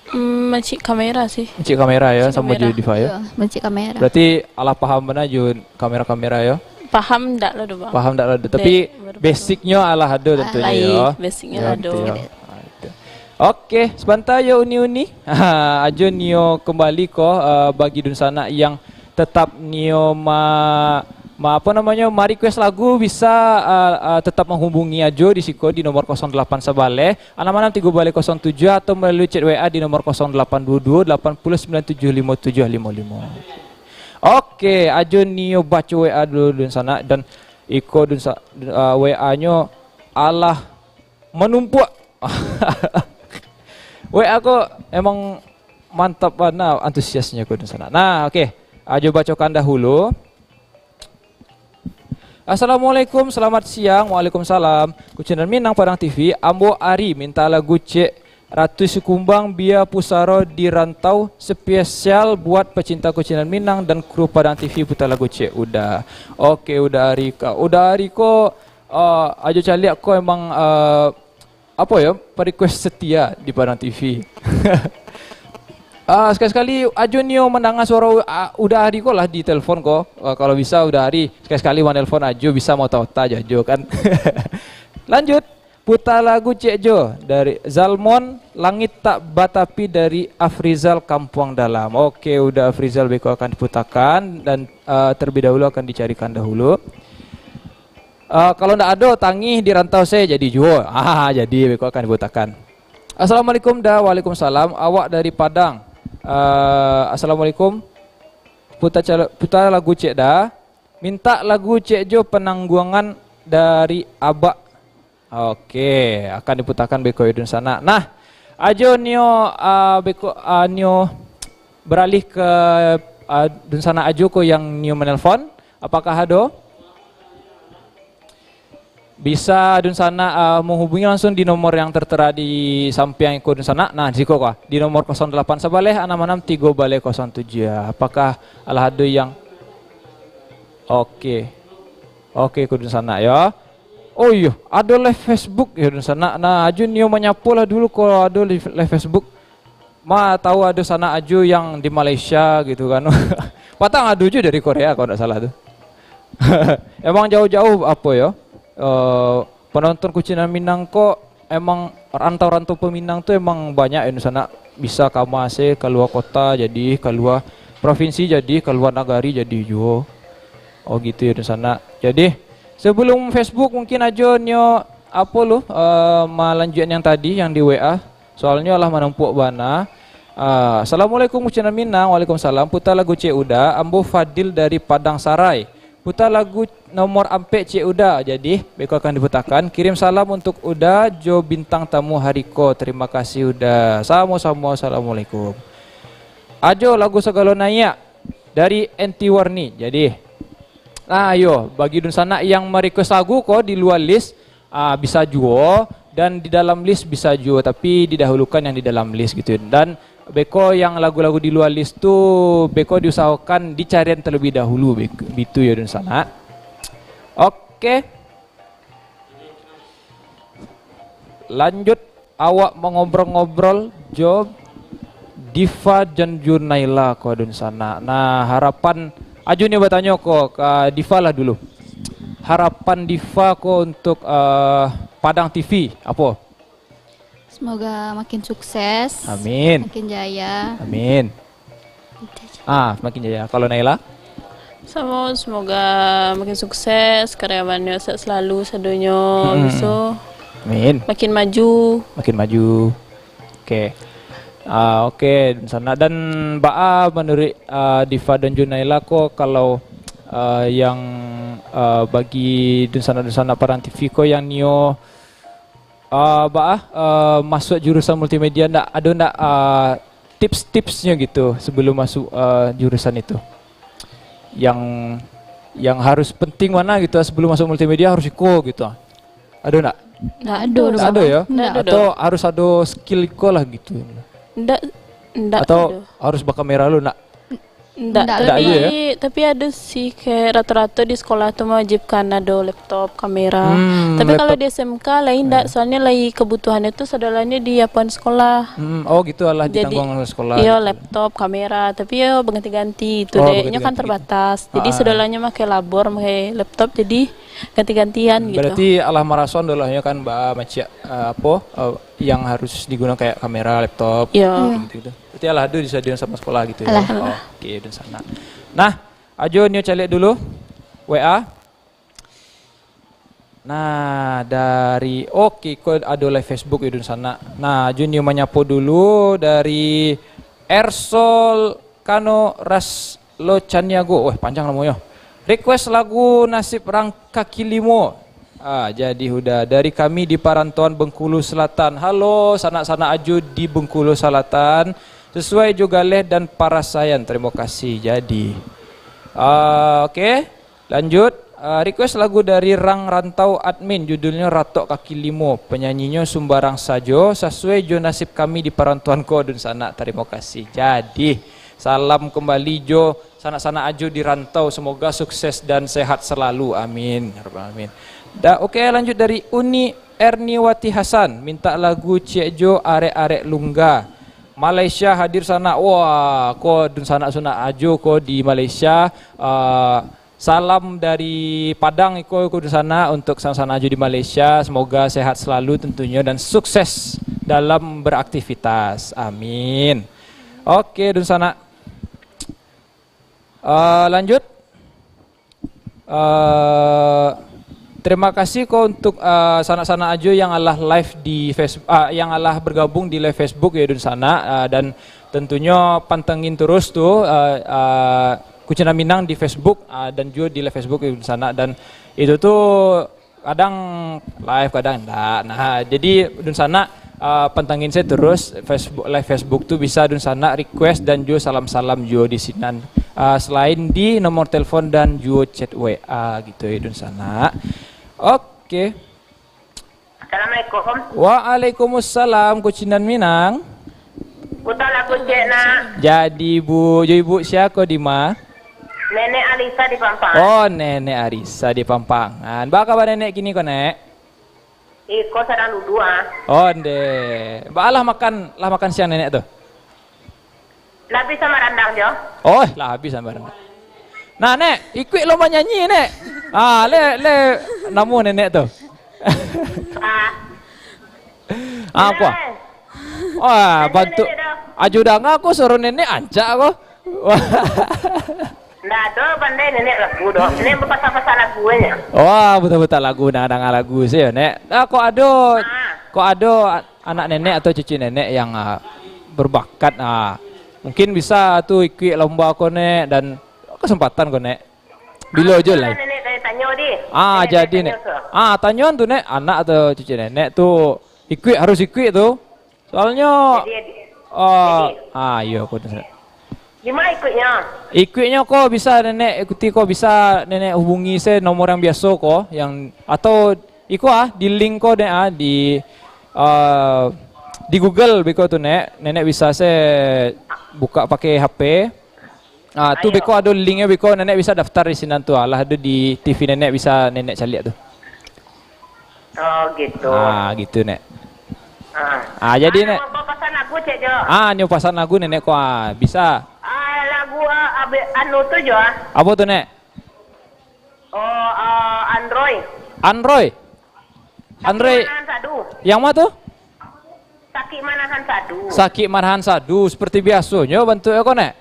Hmm, macik kamera sih. Macik kamera ya, Macik samo kamera. jo Diva ya. Iyo, macik kamera. Berarti alah paham bana jo kamera-kamera ya. Paham ndak lah doh, Bang. Paham ndak lah doh, tapi Dek, baru basicnyo alah ado Ah, tantunyo lai, ya. basicnyo Ya, ado. betul ya. Ah, itu. Oke, sabanta yo uni-uni. Ajo nio kembali ko, eh, bagi dunsanak yang tetap nio ma-, ma-, apo namonyo, ma-request lagu, bisa, eh, eh, tetap menghubungi Ajo di siko di nomor kosong delapan sabaleh, anam anam tigo baleh kosong tujuh atau melalui chat W A di nomor kosong delapan dua dua delapan puluh sembilan tujuh limo tujuh limo limo. Oke, Ajo nio baco W A dulu dunsanak, dan iko dunsa-, eh, W A-nyo alah manumpuak. W A ko emang mantap bana antusiasnyo ko dunsanak. Nah, oke. Ajo bacokan dahulu. Assalamualaikum, selamat siang. Waalaikumsalam. Kucindan Minang Padang T V, ambo Ari minta lagu Cek Ratu Sikumbang Bia Pusaro di Rantau, spesial buat pecinta Kucindan Minang dan kru Padang T V, puta lagu Cek Uda. Oke, Uda Ari ka. Uda Ari ko, eh, Ajo caliak ko emang, eh, apo yo, pa-request setia di Padang T V. Ah, sekali-sekali Ajo nio mandanga suaro, ah, Uda Ari ko lah di telepon ko. Ah, kalau bisa Uda Ari, sekali-sekali manelpon Ajo, bisa maota-ota jo Ajo kan. Lanjut, puta lagu Cek Jo dari Zalmon, Langit Tak Batapi dari Afrizal Kampuang Dalam. Oke, Uda Afrizal, beko akan diputakan dan, ah, terlebih dahulu akan dicarikan dahulu. Ah, kalau ndak ado, Tangih di Rantau se jadi juo. Ah, jadi, beko akan diputakan. Assalamualaikum, Da. Waalaikumsalam. Awak dari Padang. Ah, assalamualaikum. Puta calo-, puta lagu Cek Da. Minta lagu Cek Jo Penangguangan dari Abak. Oke, akan diputakan beko yo dunsanak. Nah, Ajo nio, ah, beko, ah, nio beralih ke, ah, dunsanak Ajo ko yang nio menelpon. Apakah ado? Bisa dunsanak, ah, menghubungi langsung di nomor yang tertera di sampiang iko dunsanak. Nah, di siko ko, di nomor kosong delapan sabaleh anam anam tigo baleh kosong tujuh. Apakah alah ado yang, oke. Oke, ko dunsanak yo. Oh iyo, ado live Facebook yo dunsanak. Nah, Ajo nio manyapo lah dulu kalau ado live, live Facebook. Ma tahu ado sanak Ajo yang di Malaysia gitu kan. Patang ado juo dari Korea kalau ndak salah tu. Emang jauh-jauh apo yo, eh, penonton Kucindan Minang ko emang rantau-rantau peminang tu emang banyak yo dunsanak. Bisa ka ma se, kalua kota jadi, kalua provinsi jadi, kalua nagari jadi juo. Oh gitu yo dunsanak. Jadi, sebelum Facebook mungkin Ajo nio apo lu, eh, malanjuikan yang tadi yang di W A. Soalnyo lah manumpuak bana. Ah, Assalamualaikum Kucindan Minang. Waalaikumsalam. Puta lagu Cek Uda, ambo Fadil dari Padang Sarai. Puta lagu nomor ampek Cek Uda. Jadi, beko akan diputakan. Kirim salam untuk Uda jo bintang tamu hari ko. Terima kasih Uda. Samo-samo. Assalamualaikum. Ajo lagu Sagalo Naiak dari Enti Warni. Jadi, nah, yo, bagi dunsanak yang ma-request lagu ko di lua list, ah, bisa juo, dan di dalam list bisa juo, tapi didahulukan yang di dalam list gitu. Dan beko yang lagu-lagu di lua list tu, beko diusahokan dicarian terlebih dahulu, bek-, bitu yo dunsanak. Oke. Lanjut awak mangobrol-ngobrol jo Diva jan jo Naila ko dunsanak. Nah, harapan, Ajo nio batanyo ko ka Diva lah dulu. Harapan Diva ko untuk, eh, Padang T V, apo? Semoga makin sukses, Amin. makin jaya. Amin. Ah, makin jaya. Kalau Naila? Samo, semoga makin sukses, karyawannya sehat selalu sadonyo, Mm-mm. biso Amin. makin maju. Makin maju. Oke. Ah, oke, Dunsanak. Dan baa menurut ah, Diva dan Junaila ko, kalau ah, yang ah, bagi Dunsanak-Dunsanak Parang T V ko yang nio ah, baa ah, masuk jurusan multimedia, ndak ado ndak ah, tips-tipsnya gitu sebelum masuk ah, jurusan itu? Yang yang harus penting mana gitu sebelum masuk multimedia, harus iko gitu. Ado ndak? Ndak ado. Ndak ado ya? Ndak ado. Atau harus ado skill iko lah gitu? Ndak, ndak Atau ado. Harus bakamera lu ndak? Ndak, Ndak tapi, ado ya? Tapi ado sih, kayak rato-rato di sekolah tu mewajibkan ado laptop, kamera. Hmm, Tapi kalau laptop. Di S M K lain ndak, soalnya lai kebutuhannya tu sadolahnyo di apoan sekolah. Hmm, oh gitu lah. Jadi, Ditanggung oleh sekolah iyo, gitu. Laptop, kamera, tapi yo berganti-ganti itu Oh, dek. Nyo kan berganti-ganti. Terbatas. Jadi Ah. Sadolahnyo pakai labor, pakai laptop, jadi ganti-gantian gitu. Berarti alah maraso dolohnyo kan ba maciak eh, apo eh, yang harus diguna kayak kamera, laptop, Iyo. gitu-gitu. Berarti alah ado disadiakan sama sekolah gitu ya. Alah. Oke, Dunsanak. Nah, Ajo nio caliak dulu W A. Nah, dari oke, ko ado live Facebook ya Dunsanak. Nah, Ajo nio manyapo dulu dari Ersol Kano Ras Lo Caniago. Wah, panjang namonyo. Request lagu Nasib Rang Kaki Limo. Ah, jadi hudah dari kami di parantauan Bengkulu Selatan. Halo, sanak-sanak Ajo di Bengkulu Selatan. Sesuai jo galeh dan parasaian. Terima kasih. Jadi, ah, oke. Lanjut, ah, request lagu dari Rang Rantau admin, judulnyo Ratok Kaki Limo. Penyanyinyo sumbarang sajo, sasuai jo nasib kami di parantauan ko Dunsanak. Tarimo kasih. Jadi, salam kembali jo sanak-sanak Ajo di rantau. Semoga sukses dan sehat selalu. Amin. Ya Rabbal Alamin. Da, oke, lanjut dari Uni Erniwati Hasan, minta lagu ciek jo Arek-arek Lungga. Malaysia hadir sanak. Wah, ko Dunsanak-sanak Ajo ko di Malaysia. Ah, Salam dari Padang iko, iko Dunsanak, untuk sanak-sanak Ajo di Malaysia. Semoga sehat selalu tentunya dan sukses dalam beraktivitas. Amin. Oke, Dunsanak. Eh, lanjut. Eh, terima kasih ko untuk eh, sanak-sanak Ajo yang alah live di Facebook, ah, yang alah bergabung di live Facebook ya Dunsanak, eh, dan tentunya pantengin terus tu eh, eh, Kucindan Minang di Facebook, ah, dan juga di live Facebook di sana. Dan itu tu kadang live, kadang ndak. Nah, jadi Dunsanak, ah, pantangin saya terus Facebook, live Facebook tu bisa Dunsanak request dan juga salam-salam juga di sinan. Ah, selain di nomor telepon dan juga chat W A gitu ya Dunsanak. Oke. Assalamualaikum. Waalaikumsalam, Kucindan Minang. Putar lagu ciek nak. Jadi ibu, jo ibu siako di ma? Nenek Alisa di Pampang. Oh, Nenek Arisa di Pampangan. Baa kaba Nenek kini ko, Nek? Iko sadang duduak ah. Oh, ndeh. Baa lah makan, lah makan siang Nenek tu? Lapis sama randang jo. Oh, lah habis sampai rendah. Nah, Nek, ikuik lomba nyanyi, Nek. Ah, le, le, namo Nenek tu? Ah. Ah, apa? Eh, Wah, Nenek, bantu. Nenek dah. Aju danga ko suara Nenek ancak ko. Wah. Ndak ado pandai Nenek lagu doh. Nenek bapasang-pasang lagu aja. Wah, putar-putar lagu, nah, danga lagu sajo, Nek. Ah, kok ado, Ah. kok ado a- anak Nenek atau cucu Nenek yang ah, berbakat, ah, mungkin bisa tu ikuik lomba ko, Nek, dan kesempatan ko, Nek. Bilo ajo lah. Nenek tanya-tanya di. Ah, Nenek jadi, tanya Nek. ke? Ah, tanyoan tu, Nek, anak atau cucu Nenek tu ikuik, harus ikuik tu. Soalnyo Jadi, oh, jadi. Ah, iyo, aku dah. Di mana ikutnya? Ikuiknyo ko bisa Nenek ikuti ko, bisa Nenek hubungi se nomor yang biaso ko, yang atau iko ah di link ko, Nek, ah di ah, di Google beko tu, Nek. Nenek bisa se buka pakai H P. Ah, tu Ayo. Beko ado linknyo beko, Nenek bisa daftar di sinan tu. Alah ado di T V Nenek, bisa Nenek caliak tu. Oh gitu. Ah, gitu, Nek. Ah. Ah, jadi, Ah, Nek. Mau pasang lagu cek jo. Ah, nyo pasang lagu Nenek ko, ah, bisa. Ah, lagu ah, abe, anu tu jo ah. Apa tu, Nek? Oh, ah, Androy. Androy. Androy. Manahan sadu. Yang mana tu? Sakik manahan sadu. Sakik manahan sadu, seperti biasonyo bantuaknyo ko, Nek.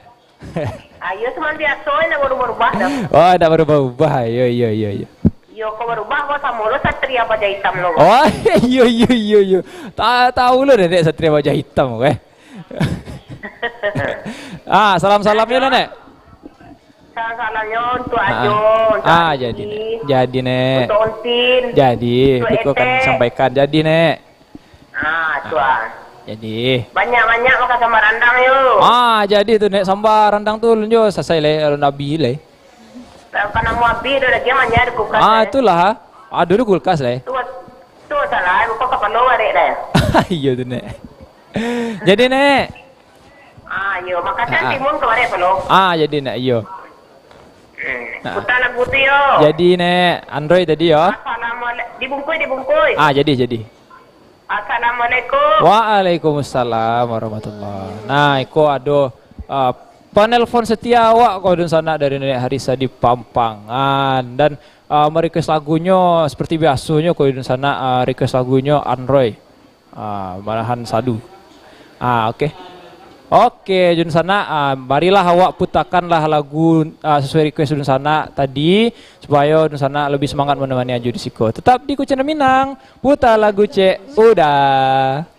Kan biaso, indak barubah-rubah doh. Oh, indak barubah-rubah. Iyo, iyo, iyo, iyo. Iyo, kok barubah, kok samo lo Satria Baja Hitam lo. Oh, iyo, iyo, iyo, iyo. Ta-, tahu lo Nenek Satria Baja Hitam, weh. Ah, salam-salamnyo, Nenek. Salam-salamnyo untuk Ah, Ajo, untuk ah, Adi, jadi, Nek. Jadi, Nek. Untuk Ontin, Jadi, untuk beko kan Etek. Sampaikan. Jadi, Nek. Ah, tu ah. Jadi. Banyak-banyak makan samba randang, yo. Ah, jadi tu, Nek, samba randang tu, lunjo sasai le, alun abih le. Lah, kan namo abih tu lagi, manyah di kulkas, Ah, eh. Itulah, ah. Ado di kulkas le. Tu, tu salah, bukan kapalo barek dah. Iyo tu, Nek. Jadi, Nek. Ah, iyo, makasih Ah. timun tu barek palo. Ah, jadi, Nek, iyo. Hmm. Ah. Putar lagu tu, yo. Jadi, Nek, Android tadi, yo. Assalamualaikum. Dibungkus, dibungkus. Ah, jadi, jadi. Assalamualaikum. Waalaikumsalam warahmatullah. Nah, iko ado, ah, panelpon setia awak ko, dunsanak, dari Nenek Harisa di Pampangan. Dan, ah, merequest lagunyo seperti biasonyo ko, dunsanak, ah, request lagunyo Android. Ah, malahan sadu. Ah, oke. Oke, dunsanak, ah, marilah awak putakanlah lagu, ah, sesuai request dunsanak tadi, supayo dunsanak lebih semangat menemani Ajo di siko. Tetap di Kucing Minang, puta lagu cek udah.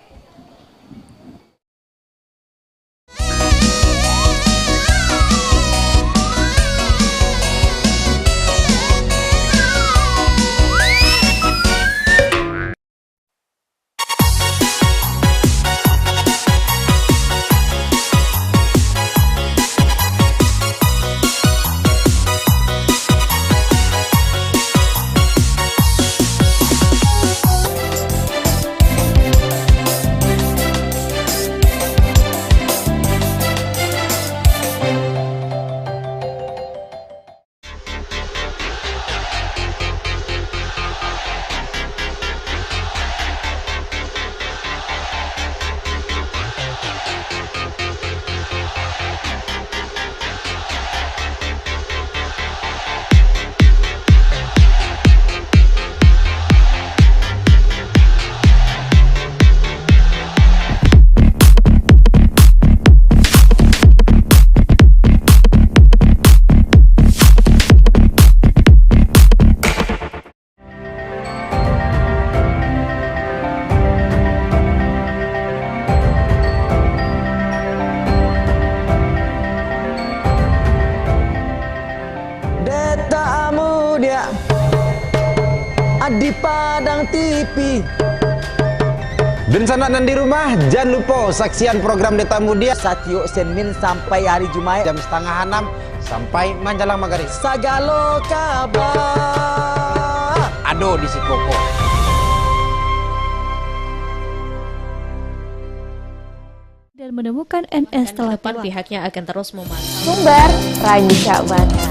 Dek tak amudiak di Padang T V. Dunsanak nan di rumah, jan lupo saksian program Dek Tamu Dia satiok Senin sampai hari Jumaik jam satangah anam sampai manjalang magarib. Sagalo kaba ado di siko ko. Dan menemukan M S telah depan, pihaknya akan terus memantau. Sumber rancak bana.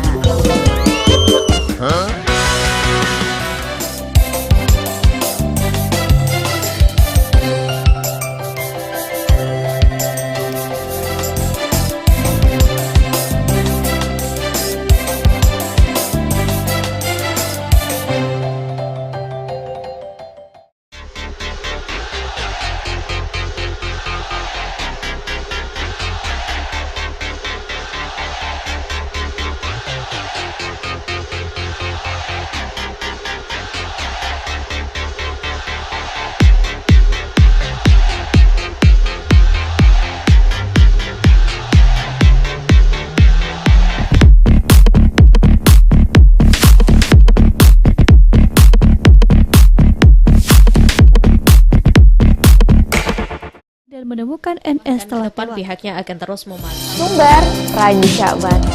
Dan menemukan M S telah depan, pihaknya akan terus memantau. Sumber rancak bana.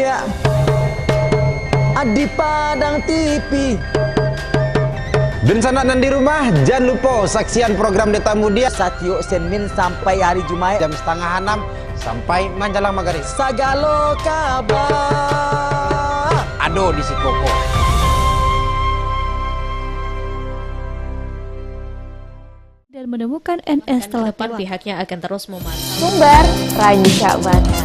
Ya. Adi Padang T V. Dunsanak nan di rumah, jan lupo saksian program Deta Muda satiok Senin sampai hari Jumaik jam satangah anam sampai manjalang magarib. Sagalo kaba ado di siko ko. Dan menemukan N S telah tepat, pihaknya akan terus memantau. Sumbar rancak bana.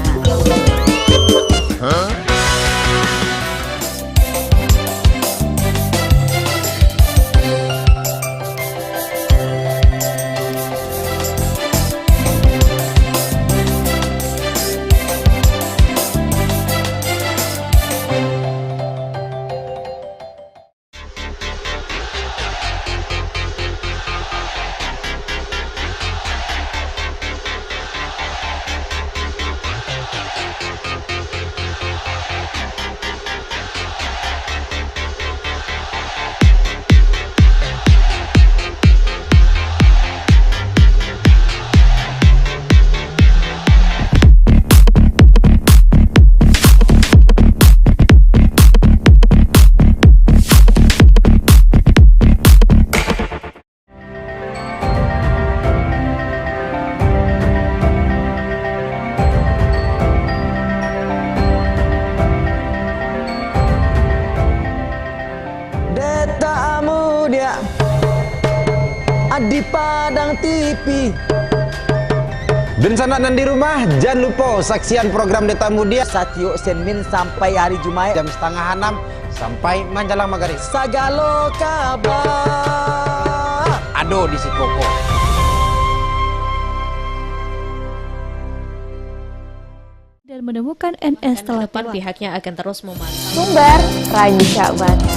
Deta Muda, Adi Padang T V. Dunsanak nan di rumah, jan lupo saksian program Deta Muda satiok Senin sampai hari Jumaik jam satangah anam sampai manjalang magarib. Sagalo kaba ado di siko ko. Dan menemukan N S telah tepat, pihaknya akan terus memantau. Sumbar rancak bana.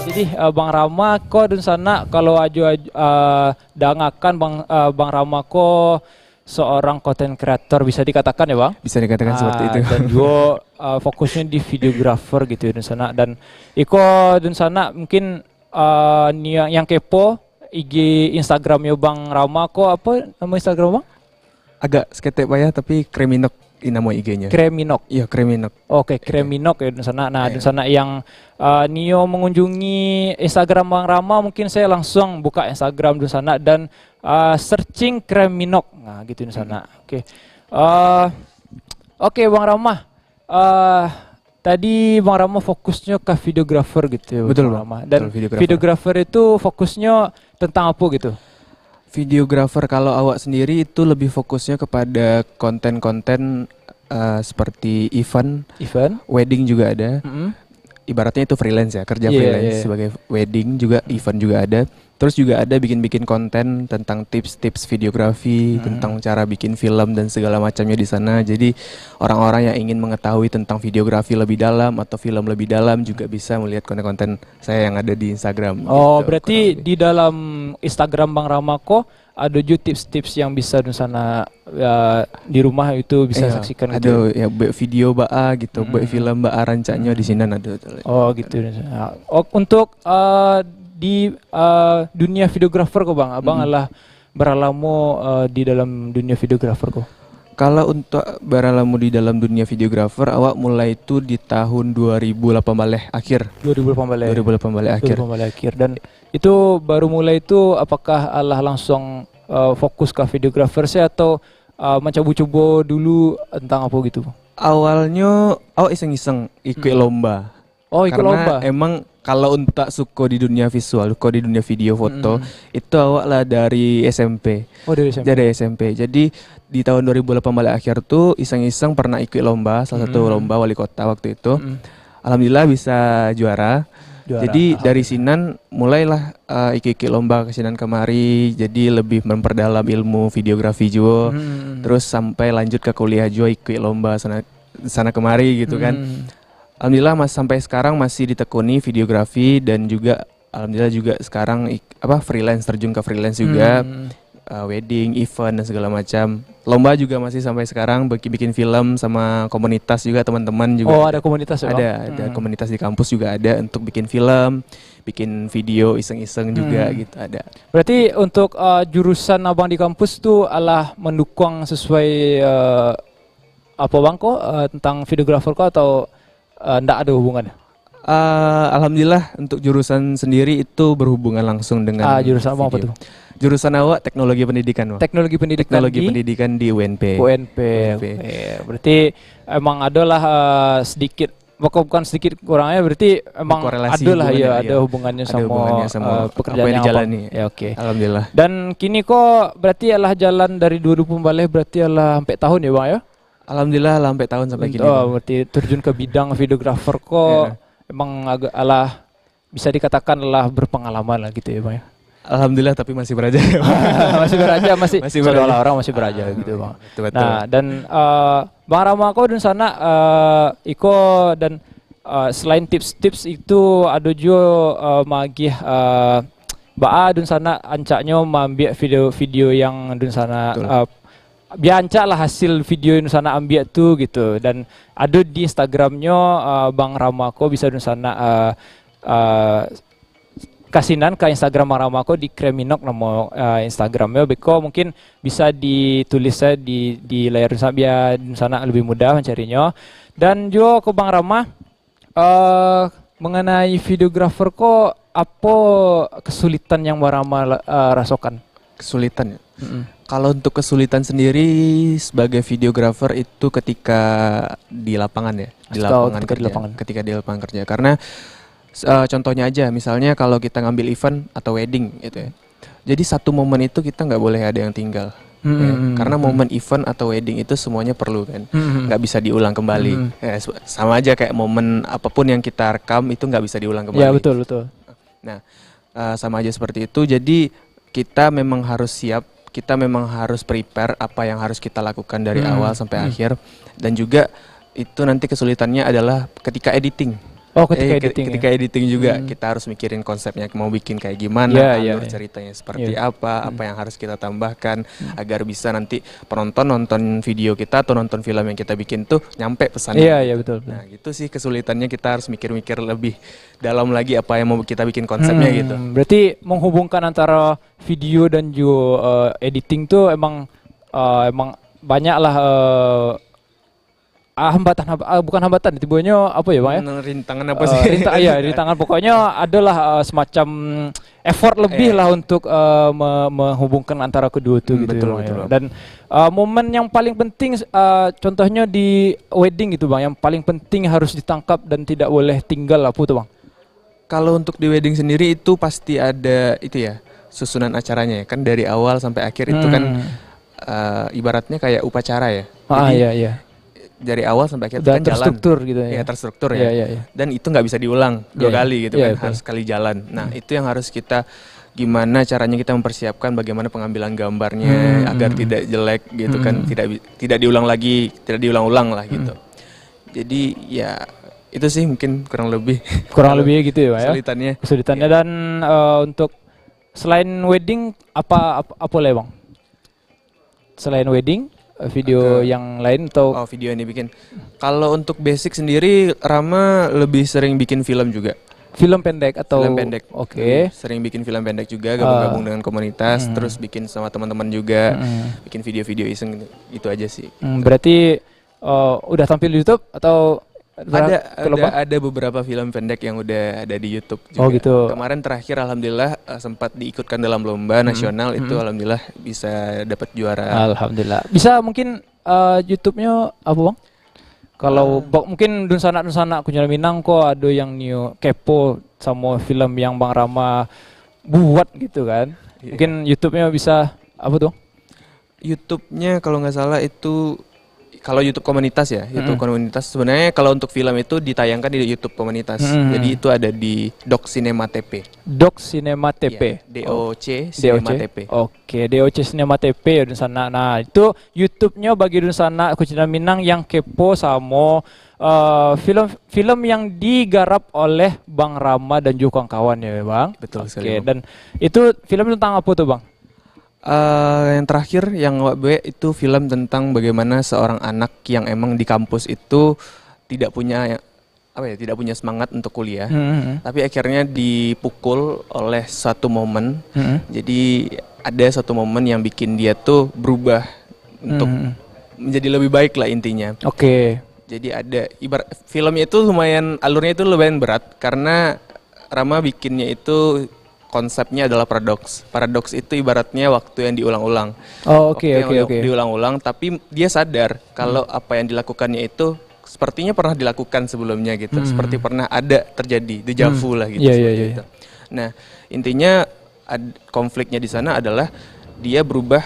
Jadi, eh, Bang Rama ko dunsanak, kalau ajo, ajo, eh, dangakan Bang, eh, Bang Rama ko seorang content creator, bisa dikatakan ya, Bang? Bisa dikatakan seperti itu. Dan juga, eh, fokusnya di videographer gitu ya, dunsanak. Dan iko dunsanak mungkin, eh, ni yang, yang kepo, I G Instagramnya Bang Rama ko, apa nama Instagram Bang? Agak seketek payah, tapi Kreminok i-, nama I G-nya. Kreminok. Iya, Kreminok. Oke, Kreminok ya, dunsanak. Nah, dunsanak yang, eh, nio mengunjungi Instagram Bang Rama, mungkin saya langsung buka Instagram dunsanak dan, eh, searching Kreminok. Nah, gitu dunsanak. Oke. Eh, oke, Bang Rama. Eh, tadi Bang Rama fokusnya ke videographer gitu ya, Bang Rama. Betul, Bang. Dan videographer itu fokusnya tentang apa gitu? Videographer, kalau awak sendiri itu lebih fokusnya kepada konten-konten, eh, seperti event, wedding juga ada. Ibaratnya itu freelance ya, kerja freelance sebagai wedding juga, event juga ada. Terus juga ada bikin-bikin konten tentang tips-tips videografi, tentang cara bikin film dan segala macamnya di sana. Jadi orang-orang yang ingin mengetahui tentang videografi lebih dalam atau film lebih dalam juga bisa melihat konten-konten saya yang ada di Instagram. Oh, gitu, berarti kurang lebih. Di dalam Instagram Bang Rama ko, ado juo tips-tips yang bisa dunsanak, ya, di rumah itu bisa saksikan gitu. Ado ya, buat video baa gitu, buat film baa rancaknyo di sinan ado tu. Oh, gitu. Nah, oh, untuk, eh, di, eh, dunia videographer ko, Bang, Abang alah bara lamo, eh, di dalam dunia videographer ko? Kalau untuk bara lamo di dalam dunia videographer, awak mulai tu di tahun dua ribu lapan baleh akhir. Dua ribu lapan baleh. Dua ribu lapan baleh akhir. Dua ribu lapan baleh akhir. Dan itu baru mulai tu, apakah alah langsung, eh, fokus ka videographer se atau, eh, mancubo-cubo dulu tentang apo gitu? Awalnyo awak iseng-iseng ikuik lomba. Oh, ikuik lomba. Karena emang kalau untuak suko di dunia visual, suko di dunia video foto, itu awak lah dari S M P. Oh, dari S M P. Dari S M P. Jadi di tahun dua ribu lapan baleh akhir tu iseng-iseng pernah ikuik lomba, salah satu lomba wali kota waktu itu. Alhamdulillah bisa juara. Juara, alhamdulillah. Jadi dari sinan mulailah, eh, ikuik-ikuik lomba ke sinan kemari, jadi lebih memperdalam ilmu videografi juo. Terus sampai lanjut ke kuliah juo, ikuik lomba sana, sana kemari gitu kan. Alhamdulillah, mas-, sampai sekarang masih ditekuni videografi dan juga alhamdulillah juga sekarang ik-, apa, freelance, terjun ke freelance juga. Eh, wedding, event dan segala macam. Lomba juga masih sampai sekarang, bikin, bikin film sama komunitas juga, teman-teman juga. Oh, ada komunitas ya, Bang? Ada, ada komunitas di kampus juga ada untuk bikin film, bikin video iseng-iseng juga gitu, ada. Berarti untuk, eh, jurusan abang di kampus tu alah mendukung sesuai, eh, apa bang ko, eh, tentang videographer ko atau, eh, ndak ada hubungan? Eh, alhamdulillah, untuk jurusan sendiri itu berhubungan langsung dengan Ah, jurusan abang apa video. Tu? Jurusan awak teknologi pendidikan, Bang. Teknologi pendidikan Teknologi di pendidikan di U N P. U N P. U N P. Oke, berarti emang adalah, eh, sedikit, bukan, bukan sedikit kurangnya, berarti emang Berkorelasi adalah, hubungannya, ya, ada iya. Hubungannya Ada sama, hubungannya sama eh, apa pekerjaan yang yang abang dijalani. Ya, oke. Alhamdulillah. Dan kini ko berarti alah jalan dari dua ribu empat belas, berarti alah sampai tahun ya, Bang, ya? Alhamdulillah, alah sampai tahun sampai kini, Oh, Bang. Berarti terjun ke bidang videographer ko Iya. emang agak alah bisa dikatakan lah berpengalaman lah gitu ya, Bang, ya? Alhamdulillah, tapi masih beraja. Masih beraja, masih Masih beraja. seolah-olah orang masih beraja Ah, gitu, Bang. betul, betul. Nah, dan, eh, Bang Rama ko dunsanak, eh, iko dan, eh, selain tips-tips itu, ado juo, eh, magih, eh, baa dunsanak ancaknyo maambiak video-video yang dunsanak, Betul. eh, bia ancak lah hasil video yang dunsanak ambiak tu gitu. Dan ado di Instagramnyo, eh, Bang Rama ko, bisa dunsanak, eh, eh, kasinan ka Instagram Bang Rama ko di Kreminok namo, eh, Instagramnyo. Beko mungkin bisa ditulis saja di, di layar dunsanak, bia dunsanak lebih mudah mancarinyo. Dan juo ko Bang Rama, eh, mengenai videographer ko, apo kesulitan yang Bang Rama, eh, rasokan? Kesulitan ya? Mm-mm. Kalau untuk kesulitan sendiri sebagai videographer itu ketika di lapangan ya, di Atau lapangan ketika di kerja. lapangan. Ketika di lapangan kerja. Karena, eh, contohnya aja, misalnya kalau kita ngambil event atau wedding gitu ya. Jadi satu momen itu kita nggak boleh ada yang tinggal. Mm-mm. Ya. Karena momen event atau wedding itu semuanya perlu kan. Mm-mm. Nggak bisa diulang kembali. Mm-mm. Ya, se-, sama aja kayak momen apapun yang kita rekam itu nggak bisa diulang Ya, kembali. betul, betul. Nah, eh, sama aja seperti itu. Jadi kita memang harus siap, kita memang harus prepare apa yang harus kita lakukan dari Hmm. awal sampai Hmm. akhir. Dan juga itu nanti kesulitannya adalah ketika editing. Oh, ketika Eh, ke-, editing, ya. ketika editing juga Hmm. kita harus mikirin konsepnya, mau bikin kayak gimana, Ya, ya, alur ya. ceritanya seperti Ya. apa, apa Hmm. yang harus kita tambahkan, Hmm. agar bisa nanti penonton nonton video kita atau nonton film yang kita bikin tuh nyampe pesannya Iya, gitu. iya, betul, betul. Nah, gitu sih kesulitannya, kita harus mikir-mikir lebih dalam lagi apa yang mau kita bikin konsepnya Hmm, gitu. Berarti menghubungkan antara video dan juga, eh, editing tu emang, eh, emang banyaklah, eh, ah, hambatan, hamba-, ah, bukan hambatan, tibonyo apa ya, Bang, ya? Hmm, rintangan apa Eh, sih? rinta-, iya, rintangan. Pokoknya adalah, eh, semacam effort lebih Iya. lah untuk, eh, me-, menghubungkan antara kedua tu Hmm, gitu, betul, Bang, betul, ya. Bang. Dan, eh, momen yang paling penting, eh, contohnya di wedding gitu, Bang, yang paling penting harus ditangkap dan tidak boleh tinggal apa tu, Bang? Kalau untuk di wedding sendiri itu pasti ada itu ya, susunan acaranya ya. Kan dari awal sampai akhir itu kan, Hmm. eh, ibaratnya kayak upacara ya. Ah, Jadi, iya, iya. dari awal sampai akhir Udah itu kan jalan. terstruktur gitu ya. Iya, terstruktur ya. Iya, iya, iya. Dan itu nggak bisa diulang dua Iya, iya. kali gitu Iya, kan, betul. harus sekali jalan. Nah, Hmm. itu yang harus kita, gimana caranya kita mempersiapkan bagaimana pengambilan gambarnya Hmm, agar hmm. tidak jelek gitu kan, Hmm. tidak bi-, tidak diulang lagi, tidak diulang-ulang lah Hmm. gitu. Jadi ya itu sih mungkin kurang lebih Kurang kalau lebih gitu ya, Bang, ya? kesulitannya. Kesulitannya Iya. dan, eh, untuk selain wedding apa, ap-, apa lagi, Bang? Selain wedding, eh, video Ke yang lain atau Oh, video yang dibikin. Kalau untuk basic sendiri, Rama lebih sering bikin film juga. Film pendek atau Film pendek. Oke. Lebih sering bikin film pendek juga, Ah. gabung-gabung dengan komunitas, Hmm. terus bikin sama teman-teman juga, Hmm. bikin video-video iseng gitu. Itu aja sih. Hmm, berarti, eh, udah tampil di YouTube atau pernah Ada, ke ada, lomba? ada beberapa film pendek yang udah ada di YouTube Oh, juga. gitu. Kemarin terakhir alhamdulillah, eh, sempat diikutkan dalam lomba Hmm. nasional itu Hmm. alhamdulillah bisa dapat juara. Alhamdulillah. Bisa mungkin, eh, YouTube-nyo apa, Bang? Kalau Ah. bak-, mungkin dunsanak-dunsanak Kucindan Minang ko ado yang nio kepo samo film yang Bang Rama buat gitu kan. Iya. Mungkin YouTube-nyo bisa apa tu? YouTube-nya kalau nggak salah itu, kalau YouTube komunitas ya, YouTube Hmm. komunitas. Sebenarnya kalau untuk film itu ditayangkan di YouTube komunitas. Hmm. Jadi itu ada di Doc Cinema T P. Doc Cinema T P. Iya, D O C Oh, Cinema D O C. T P. Oke, D O C Cinema T P ya, dunsanak. Nah, itu YouTube-nyo bagi dunsanak Kucindan Minang yang kepo samo, eh, film, film yang digarap oleh Bang Rama dan juga kawan-kawan ya, Bang. Betul Oke, sekali, Bang. dan itu film tentang apa tuh, Bang? Eh, yang terakhir yang awak buek itu film tentang bagaimana seorang anak yang emang di kampus itu tidak punya apa ya, tidak punya semangat untuk kuliah. Hmm. Tapi akhirnya dipukul oleh satu momen. Hmm. Jadi ada satu momen yang bikin dia tuh berubah untuk hmm, menjadi lebih baik lah intinya. Oke. Jadi ada ibarat filmnya itu lumayan, alurnya itu lumayan berat karena Rama bikinnya itu konsepnya adalah paradoks. Paradoks itu ibaratnya waktu yang diulang-ulang. Oh, oke, waktu yang oke, diulang-ulang, tapi dia sadar kalau hmm, apa yang dilakukannya itu sepertinya pernah dilakukan sebelumnya gitu, hmm, seperti pernah ada terjadi, deja vu hmm, lah gitu, iya, iya, seperti iya, itu. Nah, intinya ad- konfliknya di sana adalah dia berubah,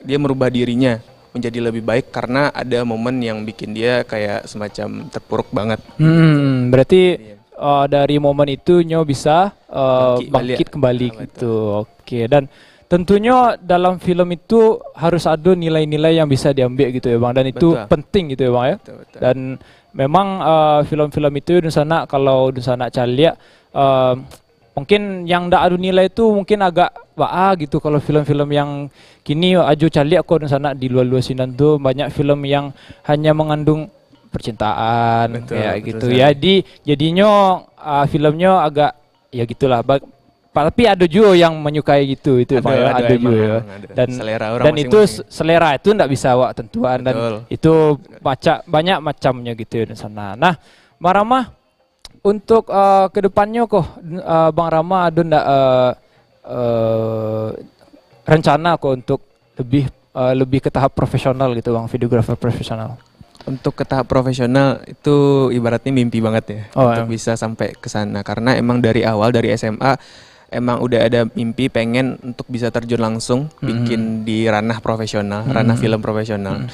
dia merubah dirinya menjadi lebih baik karena ada momen yang bikin dia kayak semacam terpuruk banget. Hmm, berarti iya, eh, dari momen itu nyo bisa eh, bangkit, bangkit kembali, kembali gitu. Oke, dan tentunyo dalam film itu harus ada nilai-nilai yang bisa diambil gitu ya, Bang, dan itu betul, penting gitu ya, Bang, ya. Betul, betul. Dan memang eh, film-film itu dunsanak, kalau dunsanak caliak, eh, mungkin yang ndak ado nilai tu mungkin agak baa gitu, kalau film-film yang kini ajo caliak ko dunsanak di lua-lua sinan tu banyak film yang hanya mengandung percintaan. Betul, kayak betul gitu sekali. Jadi jadinyo ah, filmnyo agak ya gitulah. Ba- pa- tapi ado juo yang menyukai gitu, itu ado, Bang, ya, ado, ado emang, juo ya. Emang ado. Dan selera orang dan itu masing-masing. S- selera itu ndak bisa awak tentuan dan betul, itu baca banyak macamnya gitu ya di sana. Nah, Bang Rama, untuk eh, ke depannyo ko, eh, Bang Rama ado ndak eh, eh, rencana ko untuk lebih eh, lebih ke tahap profesional gitu, Bang, videographer profesional? Untuk ke tahap profesional itu ibaratnya mimpi banget ya, oh, untuk em, bisa sampai ke sana karena emang dari awal, dari S M A emang udah ada mimpi pengen untuk bisa terjun langsung hmm, bikin di ranah profesional, hmm, ranah film profesional. Hmm.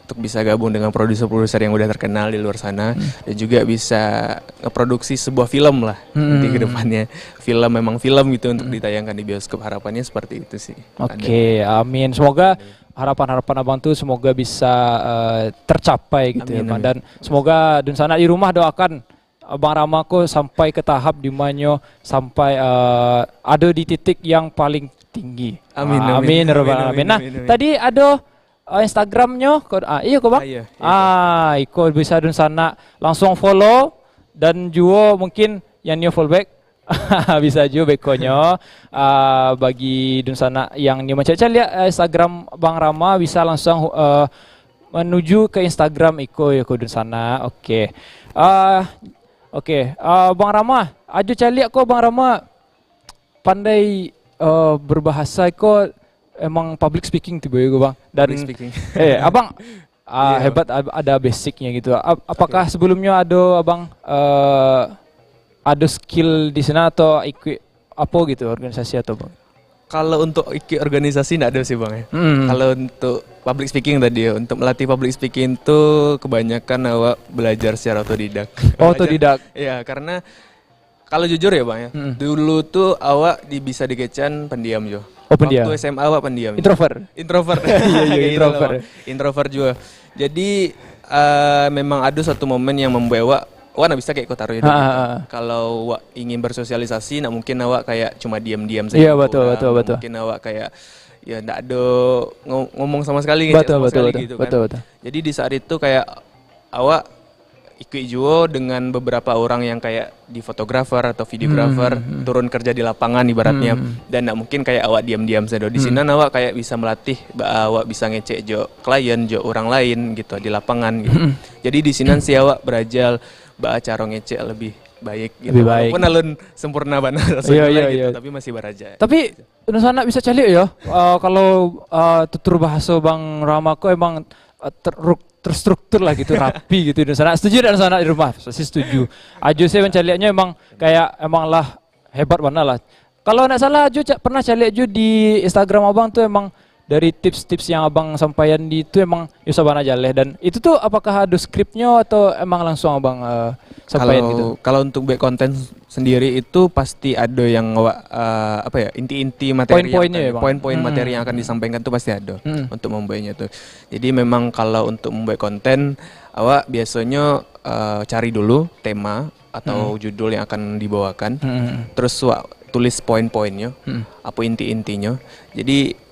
Untuk bisa gabung dengan produser-produser yang udah terkenal di luar sana hmm, dan juga bisa ngeproduksi sebuah film lah hmm, nanti ke depannya. Film memang film gitu untuk hmm, ditayangkan di bioskop. Harapannya seperti itu sih. Oke, ada, amin. Semoga harapan-harapan abang tu semoga bisa eh, tercapai gitu ya, amin, Bang. Amin. Dan semoga dunsanak di rumah doakan Abang Rama ko sampai ke tahap di manyo sampai eh, ado di titik yang paling tinggi. Amin, ah, amin. Amin, ya Rabbal Alamin. Amin, amin, amin. Nah, tadi ado eh, Instagramnyo, ko, ah, iyo ko, Bang? Ah, iyo, iyo. Ah, iko bisa dunsanak langsung follow dan juo mungkin yang nio follow back. Bisa juo bekonyo. Ah, bagi dunsanak yang nio mancaliak eh, Instagram Bang Rama, bisa langsung eh, menuju ke Instagram iko yo ko dunsanak. Oke. Ah, oke. Ah, Bang Rama, ajo caliak ko Bang Rama pandai eh, berbahasa ko emang public speaking tibo yo ko, Bang. Dan public speaking. Eh, Abang ah, iya, hebat, ab- ada basicnya gitu. Ap- apakah oke, sebelumnya ada abang eh, ada skill di sana atau ikut apa gitu organisasi atau apa? Kalau untuk ikut organisasi ndak ada sih, Bang, ya. Hmm. Kalau untuk public speaking tadi ya, untuk melatih public speaking tuh kebanyakan awak belajar secara otodidak. Oh, belajar otodidak. Ya, karena kalau jujur ya, Bang, ya, hmm, dulu tuh awak di, bisa dikecekan pendiam jo. Oh, pendiam. Waktu S M A awak pendiam. Introvert. Introvert. Iya, iya, kayak gitu lah, introvert, Bang. Introvert juga. Jadi eh, memang ada satu momen yang membuat awak, awak ndak bisa kayak kota Roy gitu. Ha, ha, ha. Kalau awak ingin bersosialisasi, ndak mungkin awak kayak cuma diam-diam saja. Iya, betul, betul, betul. Mungkin awak kayak ya ndak ada ngo- ngomong sama sekali, betul, sama betul, sekali betul, gitu kan. Betul, betul. Jadi di saat itu kayak awak ikut juo dengan beberapa orang yang kayak di fotografer atau videografer, hmm, hmm, hmm, turun kerja di lapangan ibaratnya, hmm, hmm, dan ndak mungkin kayak awak diam-diam saja. Di, hmm, sinan awak kayak bisa melatih, ba- awak bisa ngecek jo klien, jo orang lain gitu di lapangan gitu. Hmm. Jadi di sinan sih awak belajar ba cara ngecek lebih baik gitu. Lebih baik. Walaupun alun sempurna bana, iya, sempurna iya, gitu, iya, tapi masih belajar. Tapi Dunsanak bisa caliak ya. Uh, kalau uh, tutur bahasa Bang Rama ko emang uh, ter- terstruktur lah gitu, rapi gitu. Dunsanak setuju dan sanak di rumah pasti setuju. Ajo saya mencaliaknya emang kayak emang lah hebat bana lah. Kalau ndak salah Ajo ca- pernah caliak Ajo di Instagram abang tu emang dari tips-tips yang abang sampaikan di itu emang susah bana jaleh. Dan itu tu apakah ada skripnya atau emang langsung abang uh, sampaikan gitu? Kalau kalau untuk buat konten sendiri itu pasti ada yang awak uh, apa ya, inti-inti materi yang poin-poinnya akan, ya, Bang? Poin-poin, hmm, materi yang akan disampaikan tu pasti ada, hmm, untuk membuatnya tu. Jadi memang kalau untuk membuat konten, awak biasanya uh, cari dulu tema atau, hmm, judul yang akan dibawakan. Hmm. Terus awak tulis poin-poinnya, hmm, apa inti-intinya. Jadi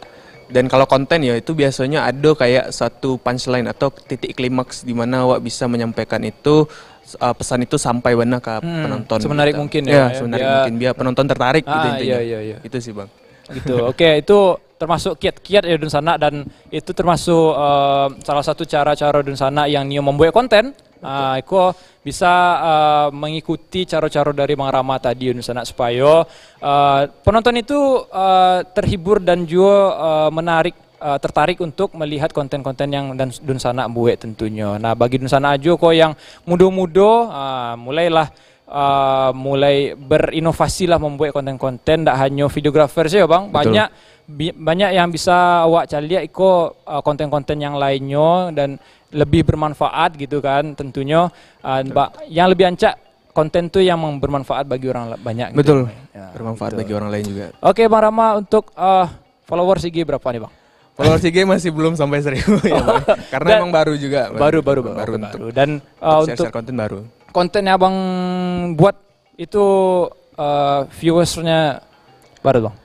dan kalau konten ya itu biasanya ada kayak satu punchline atau titik klimaks di mana awak bisa menyampaikan itu s- ah, pesan itu sampai bana ka Hmm, penonton semenarik gitu. Mungkin Ya, ya, ya. Semenarik Biar mungkin biar penonton tertarik gitu Ah, intinya. Iya, iya, iya. Itu sih, Bang. Gitu. Oke, itu termasuk kiat-kiat ya dunsanak, dan itu termasuk eh, salah satu cara-cara dunsanak yang nio membuat konten. Ah, iko bisa eh, mengikuti caro-caro dari Bang Rama tadi dunsanak, supayo eh, penonton itu eh, terhibur dan juga eh, menarik eh, tertarik untuk melihat konten-konten yang dan dunsanak buat tentunyo. Nah, bagi dunsanak ajo ko yang mudo-mudo, ah, mulailah ah, mulai berinovasi lah membuat konten-konten, ndak hanyo videographer sajo, Bang. Betul. Banyak bi- banyak yang bisa awak caliak iko ah, konten-konten yang lainnyo dan lebih bermanfaat gitu kan. Tentunyo ah, Betul. ba- yang lebih ancak konten tu yang mem- bermanfaat bagi orang la- banyak gitu. Betul. Ya, Bermanfaat gitu. Bagi orang lain juga. Oke, Bang Rama, untuk ah, followers I G berapa nih, Bang? Followers I G masih belum sampai seribu ya, Bang. Karena Dan emang baru juga, Bang. Baru, baru, baru, Baru oke, untuk baru. Dan ah, untuk untuk share konten baru. Konten yang Abang buat itu eh, viewersnya baru, Bang?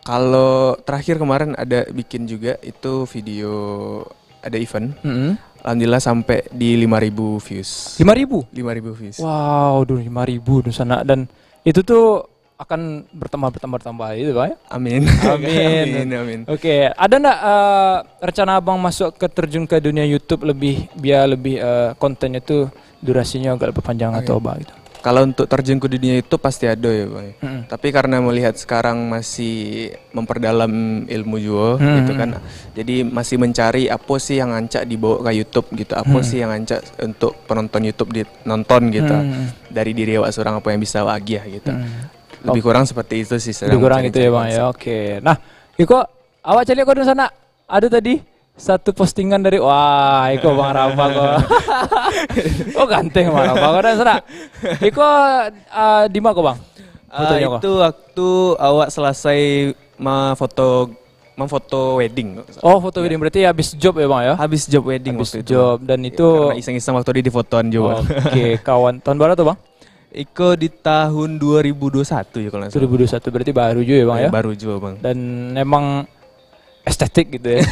Kalau terakhir kemarin ada bikin juga itu video, ada event. Mm-mm. Alhamdulillah sampai di lima ribu views. Lima ribu? Lima ribu views. Wow, duh, lima ribu dunsanak, dan itu tuh akan bertambah, bertambah, bertambah itu, Bang, ya? Amin. Amin. Amin, amin. Oke, ada ndak eh, rencana Abang masuk ke, terjun ke dunia YouTube lebih, biar lebih eh, kontennya tuh durasinya agak lebih panjang Oke. atau apa gitu? Kalau untuk terjun ke dunia YouTube pasti ada ya, Bang. Mm-mm. Tapi karena melihat sekarang masih memperdalam ilmu juga Mm-mm. gitu kan. Jadi masih mencari apa sih yang ancak dibawa ke YouTube gitu. Apa Mm-mm. sih yang ancak untuk penonton YouTube di nonton gitu. Mm-mm. Dari diri awak seorang apa yang bisa awak agiah gitu. Mm-mm. Lebih Oke. kurang seperti itu sih, sedang Lebih kurang gitu ya, mencari-cari Bang, ya. konsep. Oke. Nah, iko awak caliak ko dunsanak. Ada tadi satu postingan dari, wah, iko Bang Rama ko. Oh, ganteng Bang Rama ko, dunsanak. Iko ah, di ma ko, Bang? Ah, Fotonyo ko? Itu waktu awak selesai ma-, foto, memfoto wedding. Oh, foto Ya. wedding, berarti habis job ya, Bang, ya? Habis job wedding Habis waktu itu. job, dan Ya, itu karena iseng-iseng waktu di, di fotoan juga. Oke, kawan. Tahun berapa tuh, Bang? Iko di tahun dua ribu dua satu ya, kalau nggak salah. Dua ribu dua satu, berarti baru juga ya, Bang, Ya, ya? baru juga, Bang. Dan emang estetik gitu ya.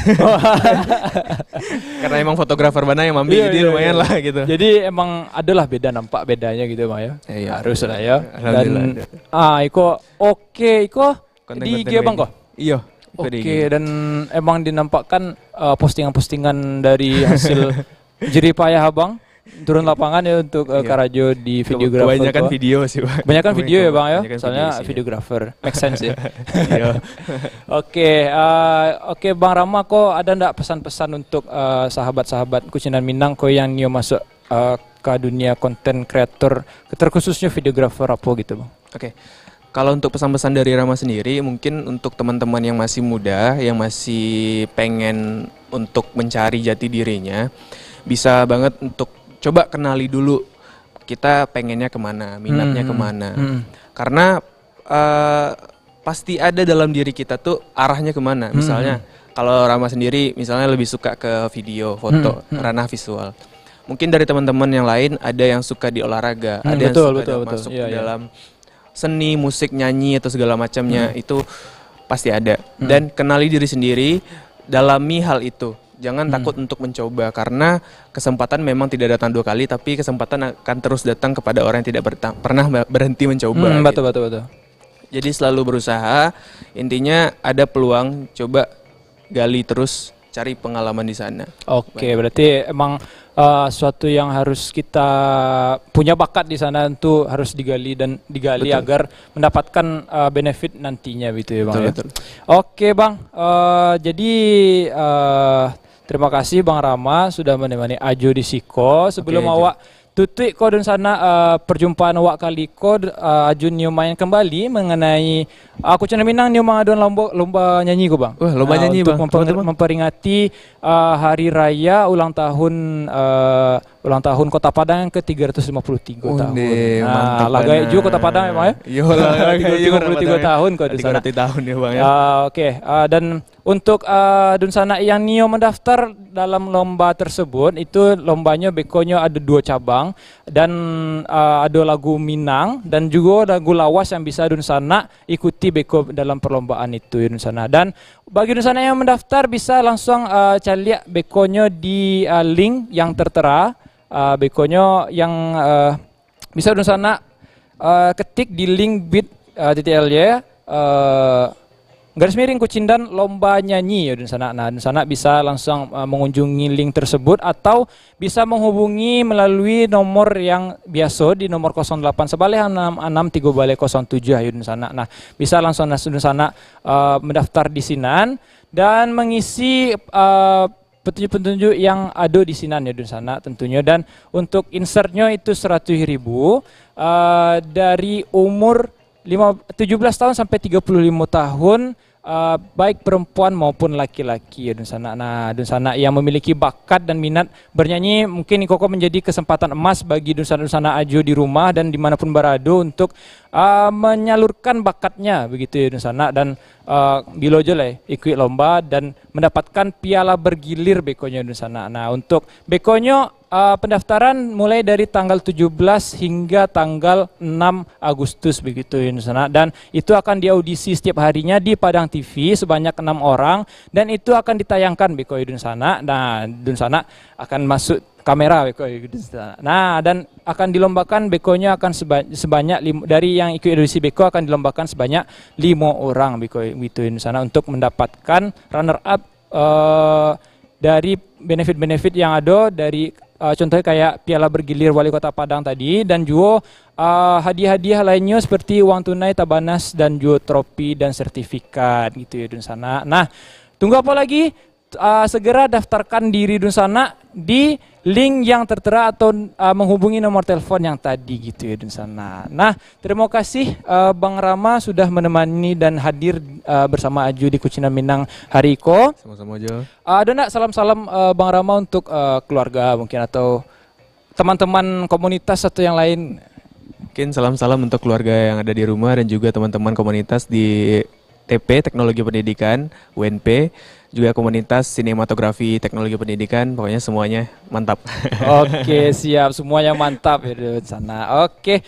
Karena emang fotografer bana yang ambil, Iya, jadi iya, lumayan iya. lah gitu. Jadi emang adalah beda, nampak bedanya gitu, Bang, ya. Iya. Harus lah ya. Alhamdulillah, Dan ada. ah iko oke, iko Konten-konten di I G Abang wedding. ko? Iya, iko di Oke, I G. Dan emang dinampakkan eh, postingan-postingan dari hasil jerih payah Abang turun lapangan ya untuk eh, Iya. karajo di Keba- videographer kebanyakan ko. video sih, Bang. Kebanyakan video ya, Bang, ya? Kebanyakan Soalnya video sih. videographer. Make sense ya. Iya. Oke, eh, oke, Bang Rama, ko ada ndak pesan-pesan untuk eh, sahabat-sahabat Kucinan Minang ko yang nio masuk eh, ka dunia konten kreator, terkhususnya videographer apa gitu, Bang? Oke. Kalau untuk pesan-pesan dari Rama sendiri, mungkin untuk teman-teman yang masih muda, yang masih pengen untuk mencari jati dirinya, bisa banget untuk coba kenali dulu kita pengennya kemana, minatnya Hmm, hmm, kemana. hmm. Karena eh, pasti ada dalam diri kita tuh arahnya kemana. Hmm, Misalnya, hmm. kalau Rama sendiri, misalnya lebih suka ke video, foto, Hmm, hmm. ranah visual. Mungkin dari teman-teman yang lain ada yang suka di olahraga, Hmm, ada yang betul, suka betul, dalam betul. masuk Iya, ke iya. dalam seni, musik, nyanyi atau segala macamnya, Hmm. itu pasti ada. Hmm. Dan kenali diri sendiri, dalami hal itu. Jangan Hmm. takut untuk mencoba, karena kesempatan memang tidak datang dua kali, tapi kesempatan akan terus datang kepada orang yang tidak berta- pernah be- berhenti mencoba, Hmm, gitu. betul, betul, betul. Jadi selalu berusaha, intinya ada peluang, coba gali terus, cari pengalaman di sana. Oke, Baik. berarti emang eh, suatu yang harus kita punya bakat di sana, itu harus digali dan digali Betul. agar mendapatkan eh, benefit nantinya, gitu ya, Bang, Betul, ya? betul. Oke, Bang. Eh, jadi eh, terima kasih, Bang Rama, sudah menemani Ajo di siko. Sebelum Oke, Ajo. awak tutuik ko dunsanak eh, perjumpaan awak kali ko, eh, Ajo nio main kembali mengenai eh, Kucinan Minang nio mangadoan lomba, lomba nyanyi ko, Bang. Wah, lomba Eh, nyanyi, untuk Bang. memper- Apa tu, Bang? memperingati eh, hari raya ulang tahun eh, ulang tahun Kota Padang yang ke tiga ratus lima puluh tiga tahun. Onde, Nah, mantap lah gaek bana. juo Kota Padang memang, ya? Iyo lah, gaek juo Kota Padang. tiga ratus lima puluh tiga tahun ko di sana. Tiga ratus tahun ya, Bang, ya. Ah, oke. Ah, dan untuk ah, dunsanak yang nio mendaftar dalam lomba tersebut, itu lombanyo bekonyo ada dua cabang, dan ah, ada lagu Minang dan juga lagu lawas yang bisa dunsanak ikuti beko dalam perlombaan itu, ya, dunsanak. Dan bagi dunsanak yang mendaftar, bisa langsung ah, caliak bekonyo di ah, link yang tertera Ah, bekonyo yang, eh, bisa dunsanak, eh, ketik di link bit, eh, titik L Y, eh, garis miring Kucindan lomba nyanyi, yo dunsanak. Nah, dunsanak bisa langsung, eh, mengunjungi link tersebut atau bisa menghubungi melalui nomor yang biaso di nomor kosong delapan sabaleh anam anam tigo baleh kosong tujuah, yo dunsanak. Nah, bisa langsung nas-, dunsanak, eh, mendaftar di sinan dan mengisi, eh, petunjuk-petunjuk yang ado di sinan, yo dunsanak, tentunyo. Dan untuk insertnyo itu seratus ribu, eh, dari umur lima, tujuh belas tahun sampai tiga puluh lima tahun, eh, baik perempuan maupun laki-laki, yo dunsanak. Nah, dunsanak yang memiliki bakat dan minat bernyanyi, mungkin iko ko menjadi kesempatan emas bagi dunsanak-dunsanak Ajo di rumah dan dimanapun barado untuk, eh, menyalurkan bakatnya, begitu yo dunsanak. Dan, eh, bilo jo lah ikuik lomba dan mendapatkan piala bergilir bekonyo dunsanak. Nah, untuk bekonyo, eh, pendaftaran mulai dari tanggal tujuh belas hingga tanggal enam Agustus begitu yo dunsanak. Dan itu akan diaudisi setiap harinya di Padang T V sebanyak enam orang dan itu akan ditayangkan beko yo dunsanak. Nah, dunsanak akan masuk kamera beko yo dunsanak. Nah, dan akan dilombakan bekonyo akan seba-, sebanyak lim-, dari yang ikuik audisi beko akan dilombakan sebanyak limo orang beko yo dunsanak untuk mendapatkan runner up, eh, dari benefit-benefit yang ado dari, eh, contohnya kayak piala bergilir Wali Kota Padang tadi dan juo, eh, hadiah-hadiah lainnyo seperti uang tunai, tabanas dan juo trofi dan sertifikat gitu yo dunsanak. Nah, tunggu apa lagi? Ah, segera daftarkan diri dunsanak di link yang tertera atau, ah, menghubungi nomor telepon yang tadi gitu yo dunsanak. Nah, terima kasih, ah, Bang Rama sudah menemani dan hadir, ah, bersama Ajo di Kucindan Minang hari ko. Samo-samo Jo. Ah, ado ndak salam-salam, ah, Bang Rama untuk, ah, keluarga mungkin atau teman-teman komunitas atau yang lain? Mungkin salam-salam untuk keluarga yang ada di rumah dan juga teman-teman komunitas di T P, Teknologi Pendidikan, U N P, juga komunitas sinematografi Teknologi Pendidikan, pokoknya semuanya mantap. Oke, siap. Semuanya mantap yo dunsanak. Oke.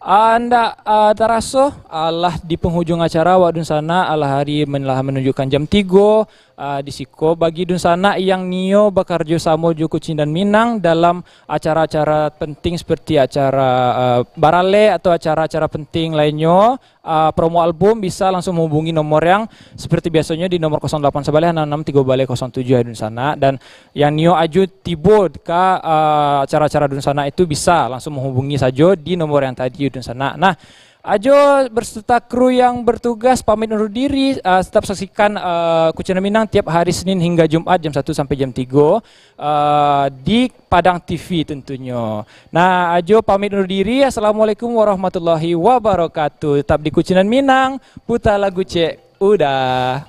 Ah, ndak, ah, taraso, alah di penghujung acara, awak dunsanak alah hari men-, lah menunjukkan jam tigo, ah, di siko bagi dunsanak yang nio bakarjo samo jo Kucindan Minang dalam acara-acara penting seperti acara, ah, baralek atau acara-acara penting lainnyo, ah, promo album, bisa langsung menghubungi nomor yang seperti biasonyo di nomor kosong delapan sabaleh anam anam tigo baleh kosong tujuah dunsanak. Dan yang nio Ajo tibo ka, ah, acara-acara dunsanak itu bisa langsung menghubungi sajo di nomor yang tadi dunsanak. Nah, Ajo beserta kru yang bertugas pamit undur diri, ah, tetap saksikan, ah, Kucindan Minang tiap hari Senin hingga Jumat jam satu sampai jam tigo, ah, di Padang T V tentunyo. Nah, Ajo pamit undur diri. Assalamualaikum warahmatullahi wabarakatuh. Tetap di Kucindan Minang, puta lagu cek, udah.